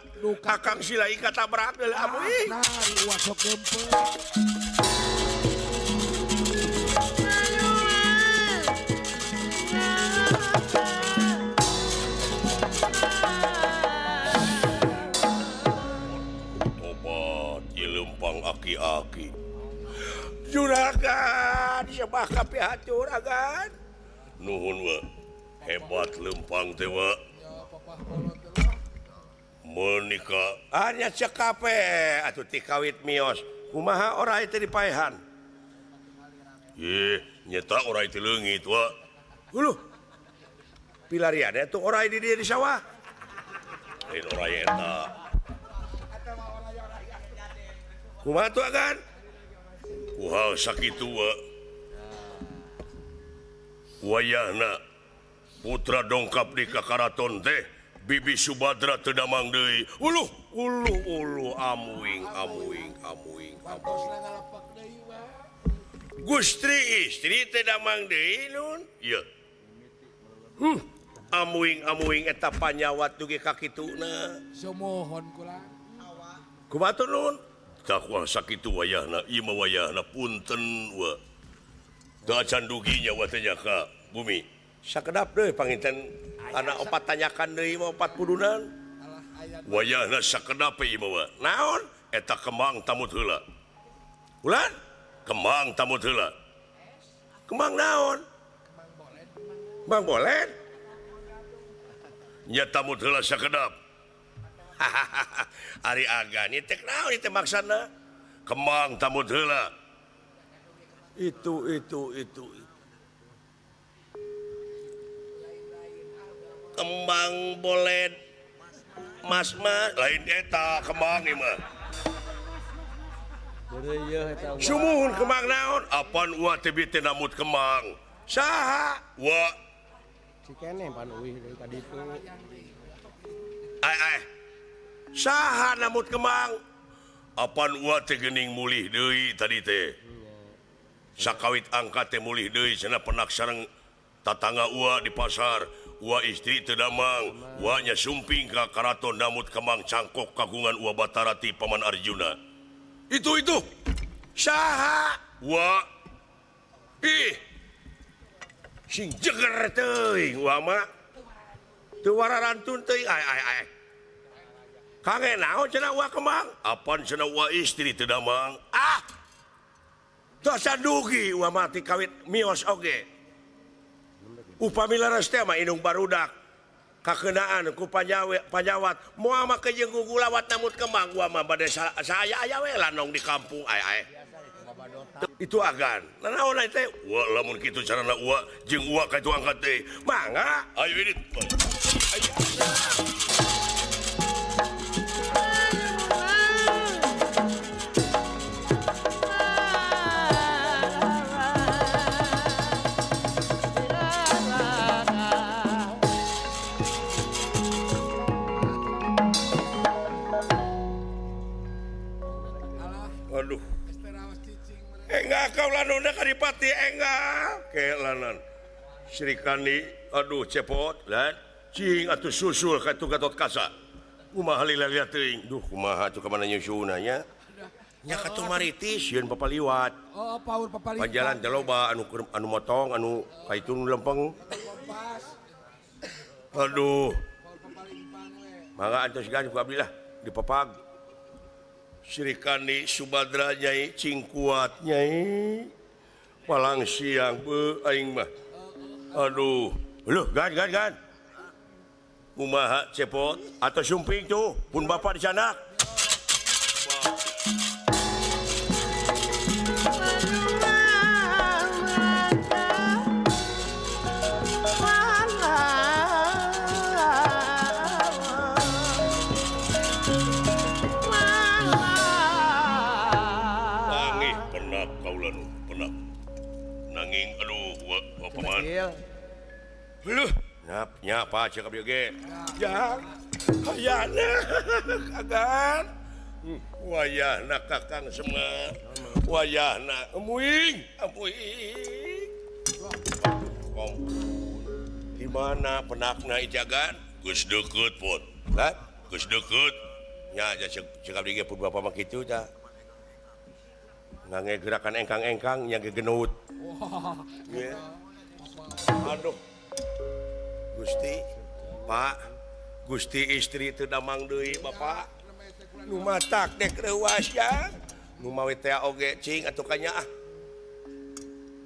Akang silai katabrak deuleu amuy. Nah, uwa sok gempeur. Tobat ieu leumpang aki-aki. Juragan sebah kapihat juragan. Nuhun wa. Hebat lempang teh wa. Menika anya cekape atuh ti kawit mios. Kumaha orai teh dipaehan? Ih, nyeta orai teh leungit wa. Huluh. Pilarian atuh orai di dieu di sawah. Lain orai eta. Kumaha tuh agan? Kuhal sakitu wa. Wayahna putra dongkap di kakaraton teh Bibi Subadra teu damang deui. Uluh, uluh, uluh, amuing, amuing, amuing, amuing. Gustri istri teu damang deui nun. Ieu. Amuing, amuing eta panyawat dugi ka kituna. Sumuhun kula. Kumaha tuh nun? Tah kuah sakitu wayahna, ieu mah wayahna punten wa. Teu acan dugi nya wa teh nya ka bumi. Sakedap deui panginten anak opat tanyakan deui mah opat pudunan. Wayahna sakedap ieu mah. Naon? Eta kembang tamut heula. Ulan? Kembang tamut heula. Kembang naon? Kembang bolet. Nya tamut heula sakedap. Ari agan ieu teh naon ieu teh maksana? Kembang tamut heula. Itu. Kembang bolet mas mas lain eta kembang ieu mah. Sumuhun kembang naon? Apan uwa teh teh namut kembang. Saha? Wa. Cikene pan uih deui ka ditu. Ai ai. Saha namut kembang? Apan uwa teh geuning mulih deui tadi teh. Sakawit angkat teh mulih deui cenah penak sareng tatangga uwa di pasar. Wa istri teu damang, wa nya sumping ka karaton namut kembang cangkok kagungan Wa Batara ti Paman Arjuna. Itu. Saha? Wa. Ih. Sing jeger teuing wa mah. Teu wararantun teuing ai ai ai. Kange naon cenah wa kembang? Apan cenah wa istri teu damang? Ah. Dosa dugi wa mah ti kawit mios oge. Upami leres teh mah indung barudak kakeunaan ku panyawat moal mah jeung gugulawat namut kembang gua mah bade saya aya we lanong di kampung ai ai. Itu agan. Naon teh? Wa lamun kitu carana uwa jeung uwa ka itu angkat teh. Mangga ayo ini. Aduh. Enggak kau lanona karipati enggak kelanan. Sri Kandi aduh cepot lan cing atuh susul ka itu Gatot Kaca. Kumaha lila-lila teuing. Duh kumaha atuh ka mana nyusulna nya. Nya ka tumaritis sieun papaliwat. Oh paur papaliwat. Panjalan teh loba anu anu motong anu ka itu nu lempeng. Aduh. Mangga antos gan ku abdi lah dipapag. Sri Kandi Subadra nyai cing kuat nyai palang siang be aing mah aduh loh gan gan gan kumaha cepot atau sumping tuh pun bapak di sana. Aduh, nyap nyapa cek abdi ge. Jang. Hayana agan wayahna Kakang Semar wayahna amuing amuing di mana penakna ijagan geus deukeut pun ha geus deukeut nya cek abdi ge pun bapa mah kitu tah ngange gerakan engkang-engkang nya gegenut. Aduh Gusti Pak Gusti istri teu damang deui Bapak nu matak dek reuas ya nu mawe teh oge cing atuh kanya ah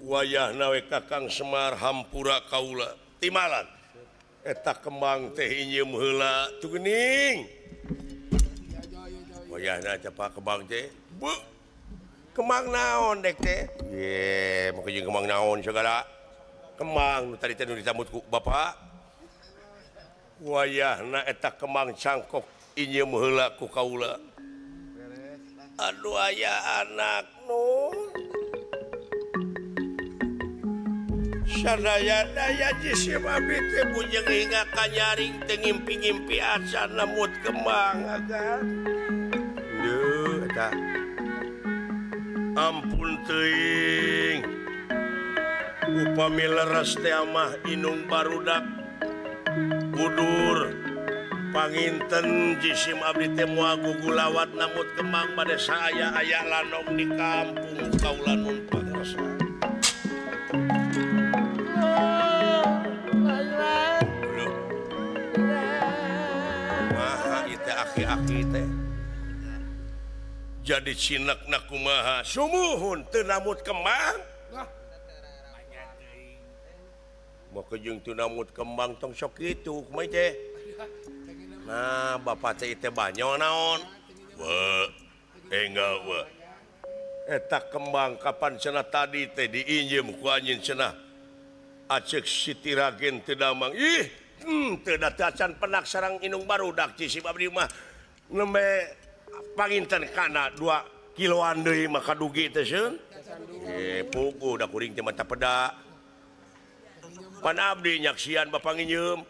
wayahna we Kakang Semar hampura kaula timalan eta kembang teh inyeum heula tuh geuning wayahna teh Pak kembang teh bu kembang naon dek teh ye mau jeung kembang naon segala kembang nu tadi teh nu ditambut ku Bapak wayahna eta kembang cangkok inyeum heula ku kaula aduh aya anak nu sadaya-daya jisim abdi teh bujeng hingga kanyaring teu ngimpi-ngimpi acan lemut kembang agan duh eta ampun teuing upami leres teh mah inung barudak kudur panginten jisim abdi teh moal gugulawat namut kembang bade saaya aya lanong di kampung kaula nun pangrasa. Loh. Maha ieu teh aki-aki teh. Jadi cinakna kumaha sumuhun teu namut kembang. Mau kejeng teu namut kembang tong sok kitu kumaha teh. Nah, bapak teh teh banyo naon? We, enggak we. Eta kembang kapan cenah tadi teh diinjem ku anjeun cenah. Aceuk Siti Ragen teu damang. Ih, teu datacan penak sarang inung barudak cisim abdi mah nembe panginten kana 2 kiloan deui mah kadugi teh seun. Eh, puguh da kuring teh mata peda. Pan abdi nyaksian bapak nginjem.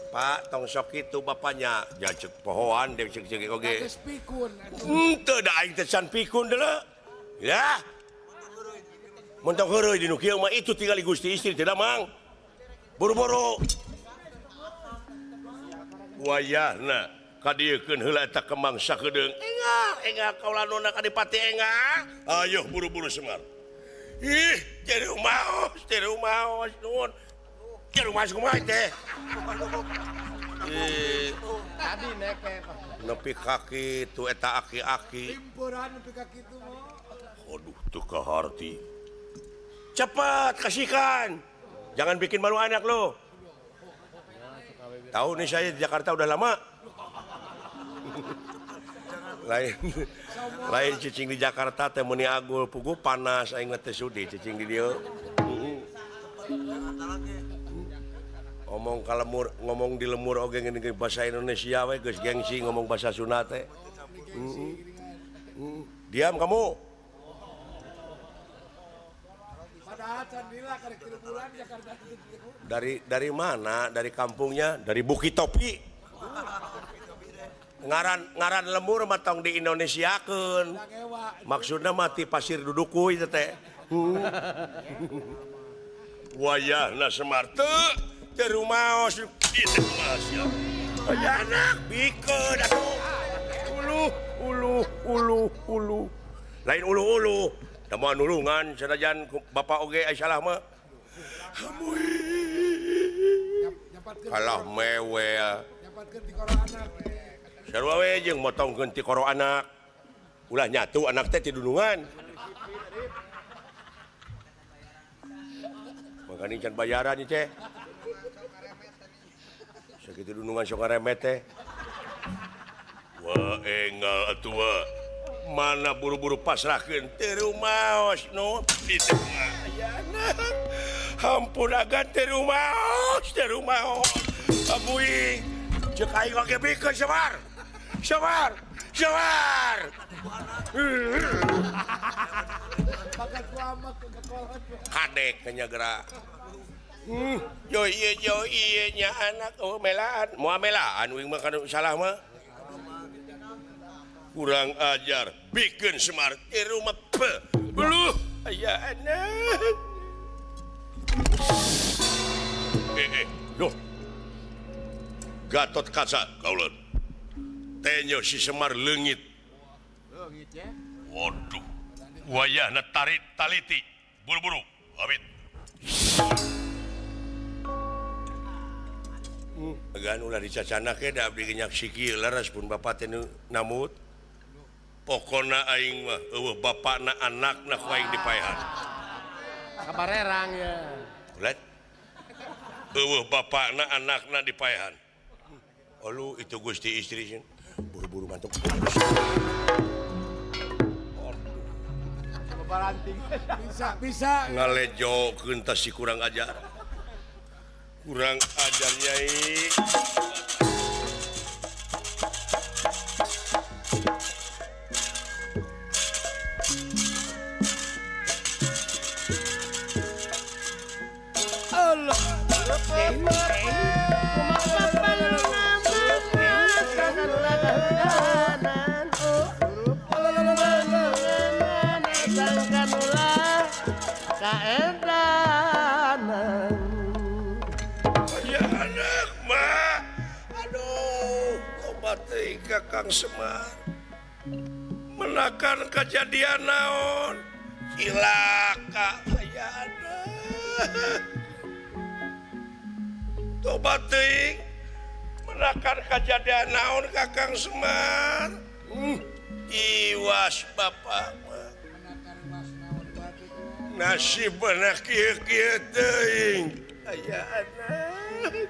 Pak tong sok kitu bapaknya ja ceuk pohoan deuk ceuk oge. Henteu da aing teh can pikun deuleu. Ya. Mun tong heureuy di nu kieu mah itu tingali Gusti istri teh damang. Buru-buru. Wayahna kadieukeun heula eta kembang sakedeung. Engal, engal kaula nona kadipati engal. Ayo buru-buru Semar. Ih, jadi maos, nuhun. Jadi maos kumaha teh? Tadi neke nepi ka kitu eta aki-aki. Limpuran nepi ka kitu mah. Aduh teu kaharti. Cepat kasihkan. Jangan bikin malu anak lo. Tahu nih saya di Jakarta udah lama. Lain cicing di Jakarta teh meuni agul puguh panas aing mah teu sudi cicing di dieu. Ngomong ka lemur, ngomong di lemur oge geuning bahasa Indonesia we geus gengsi ngomong bahasa Sunda teh. Diam kamu. Dari mana? Dari kampungnya, dari Bukit Topi. Ngaran lemur mah tong di Indonesiakeun. Maksudna mah ti pasir dudukuy teh. Wayahna Semar teu teu rumaos ieu teh kumaha sia. Anak bikeun atuh. Uluh uluh uluh uluh. Lain uluh-uluh. Da moal nulungan sanajan bapak oge ai salah mah. Kalah mewel. Sarua we jeung motongkeun ti koro anak. Ulah nyatu anak teh ti dunungan. Makanya can bayaran ieu teh. Sakitu dunungan sok ngaremet teh. Wah enggal atuh wa. Mana buru-buru pasrahkeun teu rumaos nu di teu ayana. Hampun agan teu rumaos, teu rumaos. Abuing ceuk aing oge bikeun Semar. Semar, Semar. Kadek nya geura. Yo ieu nya anak oh melaan moal melaan uing mah kana salah mah kurang ajar bikin Semar di rumah buluh aya anak loh Gatot Kaca kaulon tenyo si Semar leungit leungit ya waduh wayahna tarik taliti buru-buru amit agan ulah dicacana ke da abdi nyaksiki leres pun bapak teh namut pokona aing mah eueuh bapakna anakna ku aing dipaehan kabarerang ya ulah eueuh bapakna anakna dipaehan olu itu Gusti istri sieun buru-buru mantuk bisa bisa ngalejokeun tah si kurang ajar kurang ajar nyai. Allah. Kakang Semar menakan kejadian naon cilaka aya anak tobat teuing menakan kejadian naon Kakang Semar iwas bapak mah nasib bener kieu-kieu teuing aya anak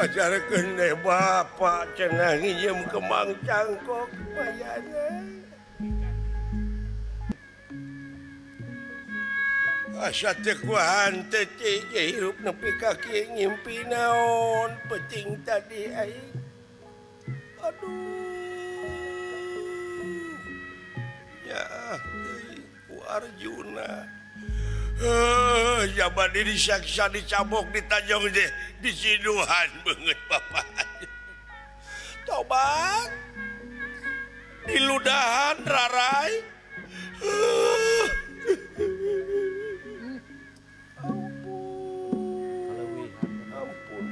pacarkeun deh bapak cenah nginjem kemang cangkok mayana asa teu kuahan teh hirup nepi ka kieu ngimpi naon peuting tadi aing aduh ya ku Arjuna jaman ini saksa dicabok ditajong deh disiduhan banget bapak tobat diludahan rarai ampun ampun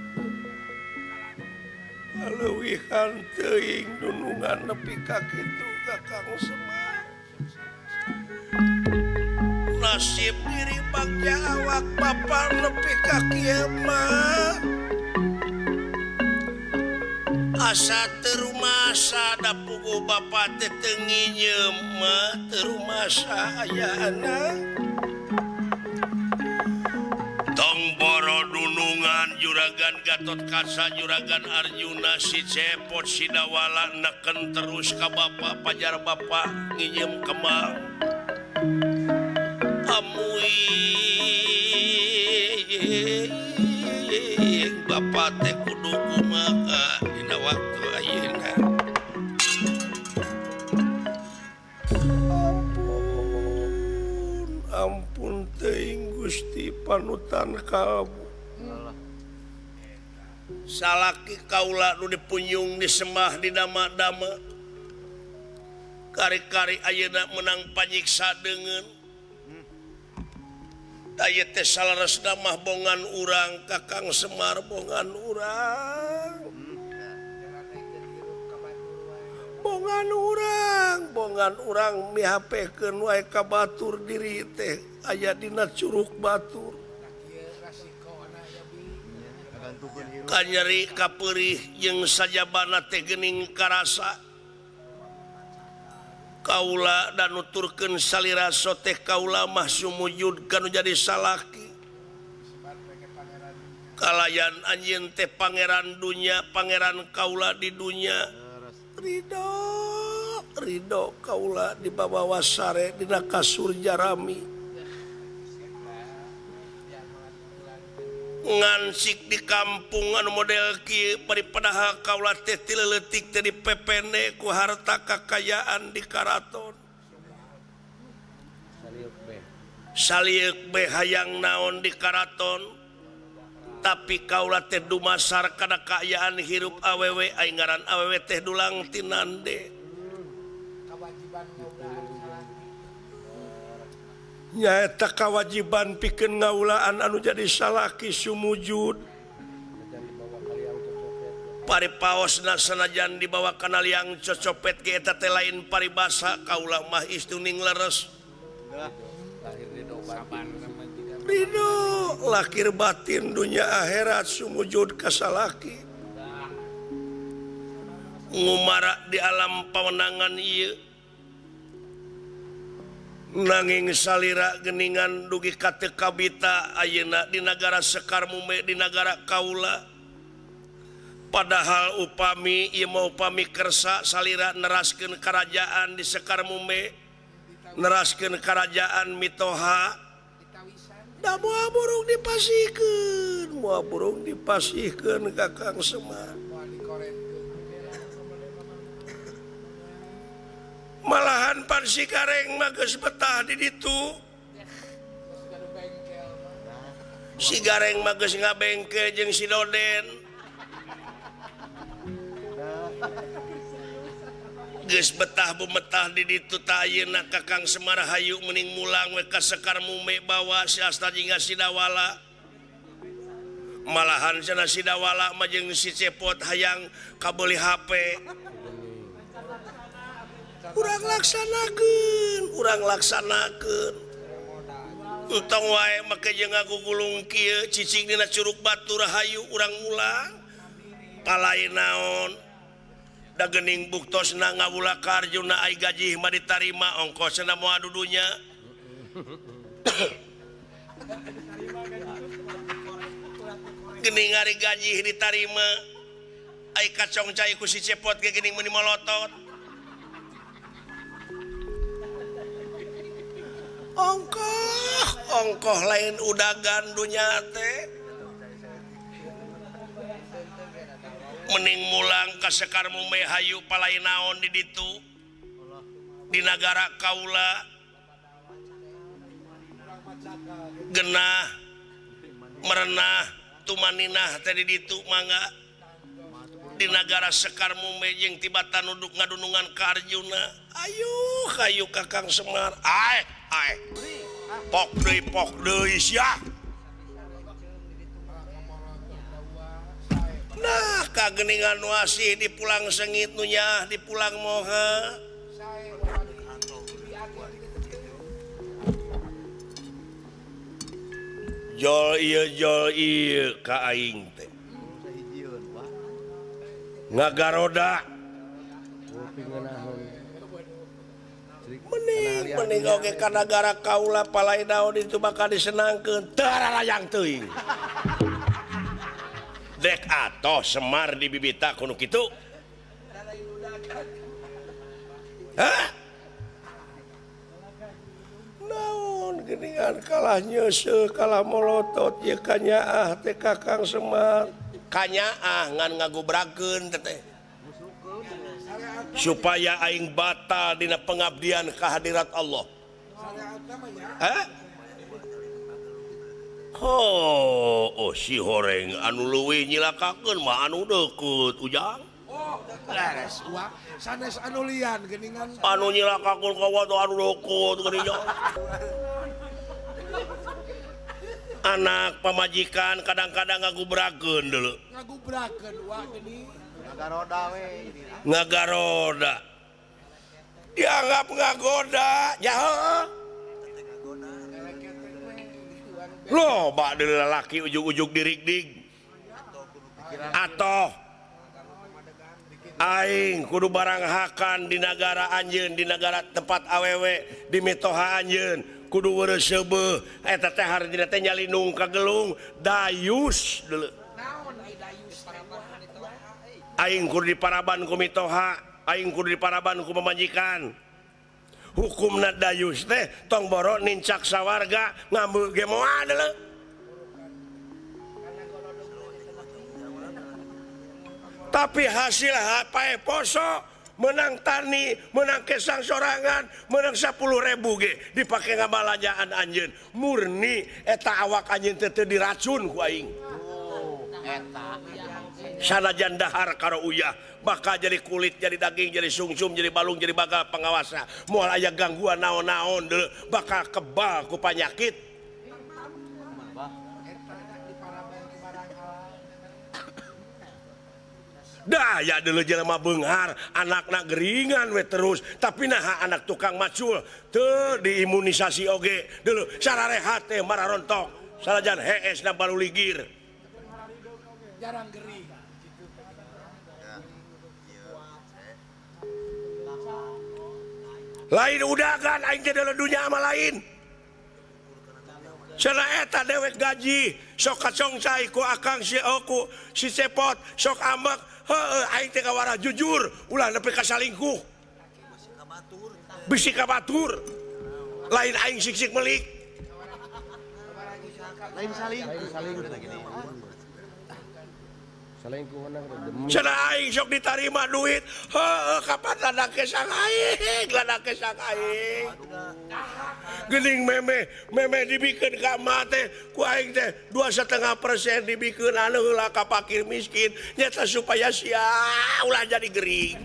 kaleuwihan teuing dunungan nepi ka kitu Kakang Semar nasib diri bagja awak bapak nepi ka kieu mah asa teu rumasa da puguh bapak teh teu nginyeum mah teu rumasa aya anak tong boro dunungan juragan Gatot Kaca juragan Arjuna si Cepot si Dawala neken terus ka bapak pajar bapak nginyeum kemang amuing bapak teh kudu kumaha dina waktu ayeuna ampun ampun teuing Gusti panutan kamu salaki kaula nu dipunjung disembah didama-dama kari-kari ayeuna menang panyiksa deungeun aya teh salaresna mah bongan urang Kakang Semar bongan urang bongan urang bongan urang mihapekeun wae ka batur diri teh aya dina curug batur kanyeri kapeurih jeung sajabana teh geuning karasa kaula dan nuturkeun salira soteh kaula mah sumujud kanu jadi salaki kalayan anjeun teh pangeran dunya pangeran kaula di dunya ridho ridho kaula di babawa sare dina kasur jarami Ngansik di kampung anu model kieu bari padahal kaula teh ti leutik teh dipepende ku harta kakayaan di karaton. Salieuk be hayang naon di karaton tapi kaula teh dumasar kana kaayaan hirup awewe aing ngaran awewe teh dulang tinande. Nyaeta kawajiban pikeun ngaulaan anu jadi salaki sumujud. Paripaosna sanajan dibawa kana liang cocopet ge eta teh lain paribasa kaula mah istuning leres. Ridho lahir batin dunya akhirat sumujud ka salaki. Ngumara di alam pawenangan ieu. Nanging salira geningan dugi ka teu kabita ayeuna di nagara Sekar Mume di nagara kaula. Padahal upami ieu mah upami kersa salira neraskeun karajaan di Sekar Mume, neraskeun karajaan mitoha. Da moal burung dipasihkeun, moal burung dipasihkeun ka Kang Semar. Malahan pan si Gareng mah geus betah di ditu. Si Gareng mah geus ngabengkel jeung si Doden. Geus betah bumetah di ditu ta ayeuna ka Kang Semar hayu meuning mulang we ka Sekar Mume bawa si Asta jeung si Dawala. Malahan cenah si Dawala mah jeung si Cepot hayang kabeuli HP. Urang laksanakeun, urang laksanakeun. Entong wae make jeung ngagugulung kieu cicing dina curug batur hayu urang mulang. Palai naon? Da geuning buktosna ngawula ka Arjuna ai gaji mah ditarima ongkosna moal dudunya. Geuning ari gaji ditarima ai kacong cai ku si Cepot ge geuning meuni molotot. Ongkoh, ongkoh lain udagan dunya teh. Mending mulang ka Sekar Mume hayu palai naon di ditu. Di nagara kaula. Genah, merenah, tumaninah teh di ditu mangga. Di nagara Sekar Mume jeung tibatan nuduk ngadunungan ka Arjuna. Ayu, hayu ka Kang Semar. Ae, ae. Pok deui sia. Nah, kageningan nu asih di pulang sengit nu nyaah di pulang moha. Jol ieu ka aing teh. Ngagaroda. Mending mending oge ka nagara kaula palai daun itu bakal disenangkeun teu ararayang teuing. Dek atoh Semar di bibita kuno kitu. Hah? Naon geuningan kalah nyeuseuh kalah molotot ye kanyaah teh ka Kang Semar. Kanyaah ngan ngagobrakeun teh. Supaya aing batal dina pengabdian kehadirat Allah. Hah? Oh, oh si horeng anu leuwih nyilakakeun mah anu deukeut Ujang. Oh, leres uang sanes anu lian geuningan. Anu nyilakakeun ka watu anu deukeut geuningan. Anak pamajikan kadang-kadang ngagubrakeun deuleu. Ngagubrakeun wa geuning. Ngagaroda we. Ngagaroda. Dianggap ngagoda, nyaho. Loba deui lalaki ujug-ujug dirigdig. Atoh aing kudu barang hakan di nagara anjeun, di nagara tempat awewe, di mitoha anjeun, kudu weureuh seubeuh eta teh hartina teh nyalinung ka gelung dayus deuleu. Aing kudu diparaban ku mitoha, aing kudu diparaban ku pamajikan. Hukumna dayus teh tong boro nincak sawarga ngambil ge moal deuleu. Tapi hasil pae poso menang tani, menang kesang sorangan, menang 10.000 ge dipake ngabalanjaan anjeun. Murni eta awak anjeun teh teu diracun ku aing. Eta sanajan dahar karo uyah bakal jadi kulit, jadi daging, jadi sungsum, jadi balung, jadi bagal pengawasa. Moal aya gangguan naon-naon deuleu bakal kebal ku panyakit. Dah ya dulu jelema beunghar, anakna geringan we terus, tapi naha anak tukang macul teu diimunisasi oge dulu sararehat teh mararontok sanajan hees na baru ligir. Jarang gering. Lain udagan aing teh deuleu dunya mah lain. Cenah eta dewek gaji sok kacongcai ku akang si oku si cepot sok ambek heueuh aing teh kawarah jujur ulah nepi ka salingkuh. Bisi ka batur. Lain aing sik-sik melik. Lain salingkuh. Cenah aing sok ditarima duit heueuh kapan ladang kesang aing, ladang kesang aing. Geuning meme, meme dibikeun ka emak teh ku aing teh 2,5% dibikeun anu heula ka fakir miskin nyata supaya sia ulah jadi gering.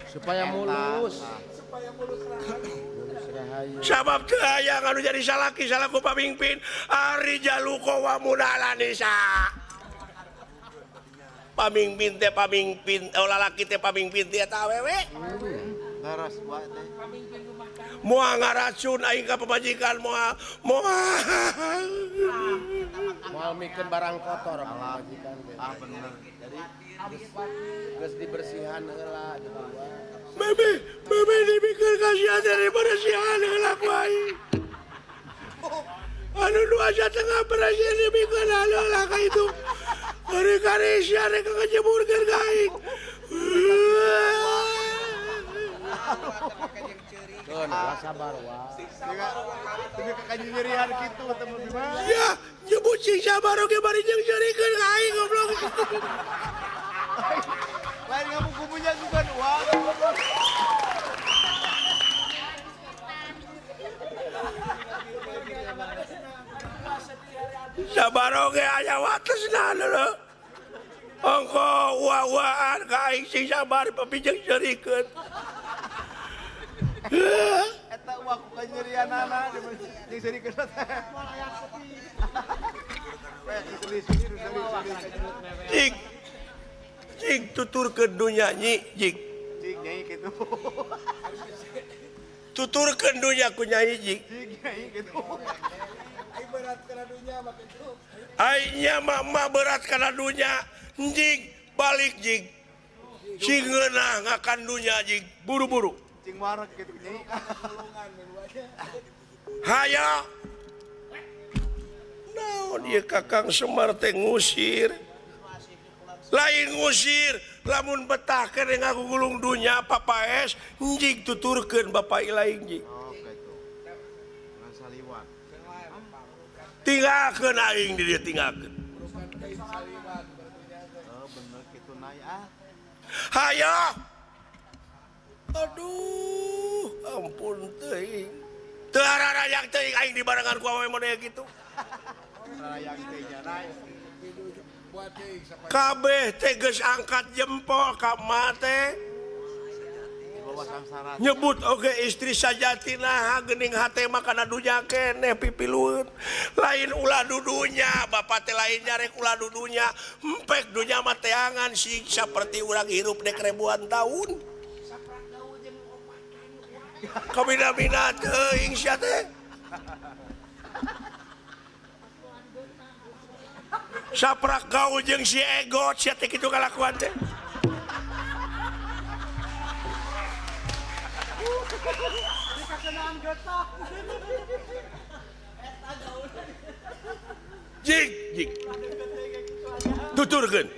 Supaya mulus. Supaya mulus rahayu. Sabab teu aya anu jadi salaki salaku pamimpin ari jaluko wa munalanisa. Pamimpin teh pamimpin, oh lalaki teh pamimpin teh eta awewe. Ngaras wae teh. Moal ngaracun aing ka pamajikan moal moal. Moal mikeun barang kotor pamajikan teh. Ah bener. Jadi geus dibersihan heula gitu wae. Meme, meme dibikeun kasihan daripada heula ku aing. Anu 2,5% dibikeun heula ka itu. Kari-kari sia rek ngajeburkeun ka aing. Keun ulah sabar wa. Teu ka nyerian kitu teh mah. Ya, nyebut sing sabar oge bari jeung seurikeun ka aing goblok. Lain ngamuk kubunya bukan uang. Sabar oge aya watesna lho. Ongko wa-waan ka aing sing sabar papi jeung seurikeun. Eta uang ku kanyerianana jeung seurikeun teh. Cik. Cik tuturkeun dunya nyi, jik. Cik nyai kitu. Tuturkeun dunya ku nyai jik. Cik nyai kitu. Ai berat kana dunya mah kitu. Ai nya mah berat kana dunya. Jik balik jik. Sing ngeunah ngakan dunya jik buru-buru. Cing wareg kitu nyai. Haya. Naon ieu Kakang Semar teh ngusir. Lain ngusir, lamun betah keneh ngagugulung dunya papaes jik tuturkeun bapak ilaing jik. Oh kitu. Saliwat. Tinggalkeun aing di dieu tinggalkeun. Oh bener kitu nay ah. Haya. Aduh, ampun teuing. Teu ararayak teuing aing dibarengan ku awewe model kitu. Rarayak teh nya nay. Kabeh teh geus angkat jempol ka emak teh. Nyebut oge istri sajati naha geuning hate mah kana dunya keneh pipilueun. Lain ulah dudunya, bapak teh lain nyarek ulah dudunya. Empek dunya mah teangan sih saperti urang hirup dek ribuan tahun. Kabina-bina teuing sia teh. Saprak gaul jeung si egot sia teh kitu kalakuan teh. Jik, jik. Tuturkeun.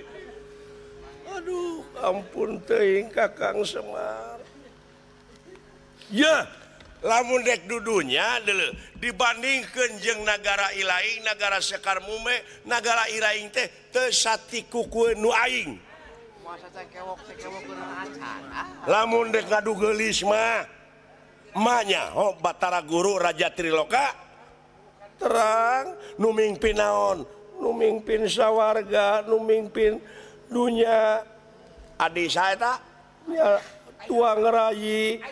Aduh, ampun teuing Kakang Semar. Ya, lamun dek dudunya deuleu dibandingkeun jeung nagara ilaing, nagara Sekar Mume, nagara ilaing teh teu satikukueun nu aing. Lamun dek ngadu geulis mah manya ho Batara Guru Raja Triloka terang nu mingpin naon, nu mingpin sawarga, nu mingpin dunya. Adi saya tak ya tuang rayi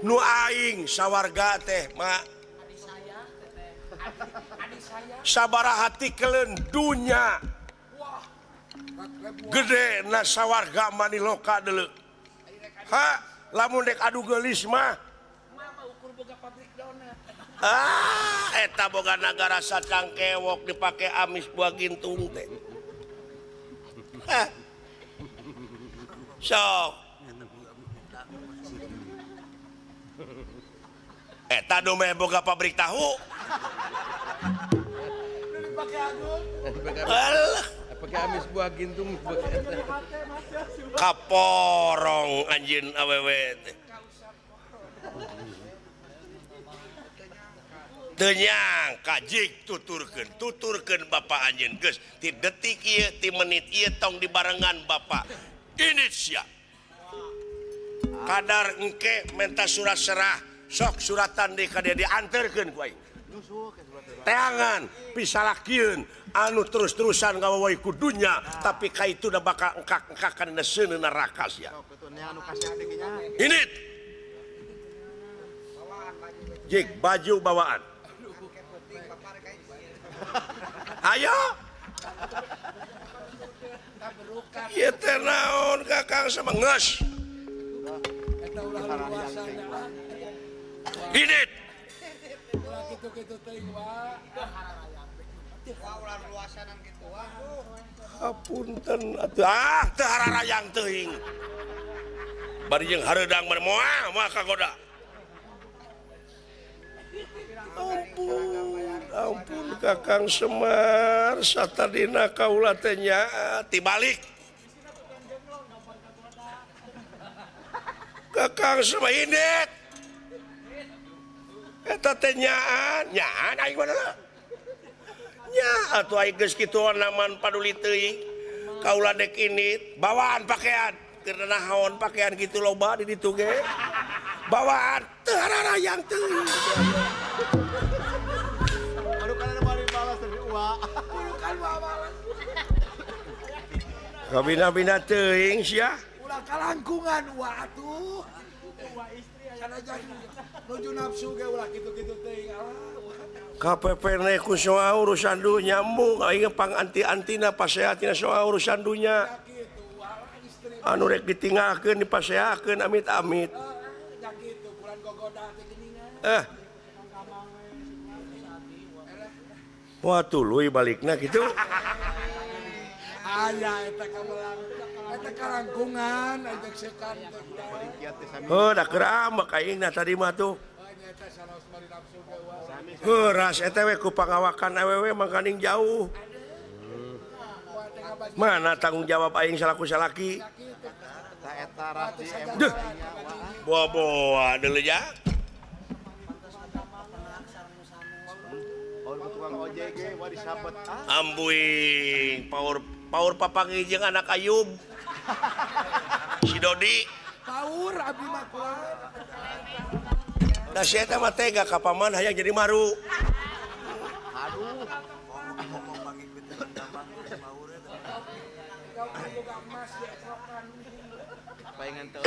nu aing sawarga teh mak sabaraha tikeleun dunya gede na sawarga maniloka deuleu. Ha lamun dek adu geulis mah ah eta boga nagara sacangkewok dipake amis buah gintung teh. Sok eta dumeh boga pabrik tahu. Alah pakai amis buah gintung kaporong anjeun awewe teh. Teu nyangka jik tuturkeun bapa anjeun geus ti detik ieu ti menit ieu tong dibarengan bapa. Ini sia. Kadar engke menta surat serah, sok suratan deui ka dia dianterkeun ku aing. Teangan pisalakieun anu terus-terusan ngawawae ku dunya, tapi ka itu da bakal engkak-engkakan dina seuneu neraka sia. Ini jik baju bawaan. Ayo. Ieu teh naon Kakang sama geus. Ini hapunten atuh ah teu hararayang teuing. Bari jeung hareudang moal moal kagoda. Ampun, ampun Kakang Semar, satadina kaula teh nyaa tibalik. Kakang Semar indit. Eta teh nyaan, nyaan aing mah. Nya atuh aing geus kitu naman paduli teuing. Kaula dek indit, bawaan pakaian. Keur naon pakaian kitu loba di ditu ge. Bawaan teu hararayang teuing. Kabina-bina teuing sia. Ulah kalangkungan wa atuh. Sanajan nuju nafsu ge ulah kitu-kitu teuing alah. KPP ne ku soal urusan dunya mung aing pang anti-antina paseatina soal urusan dunya. Anu rek ditinggalkeun dipaseakeun amit-amit. Nya kitu bulan gogoda teh geuningan. Wah tuluy balikna kitu. Aya eta kamelang eta kalangkungan ajak setan teh. Heuh da keur ambek aingna tadi mah tuh. Heuh ras eta we ku pangawakan awewe mangkaning jauh. Mana tanggung jawab aing salaku salaki? Duh. Boa-boa deuleu ja. Ambuing paur paur papanggih jeung anak Ayub. Si Dodi. Paur abdi mah kuat. Da si eta mah tega ka paman hayang jadi maru. Aduh. Paingan teu.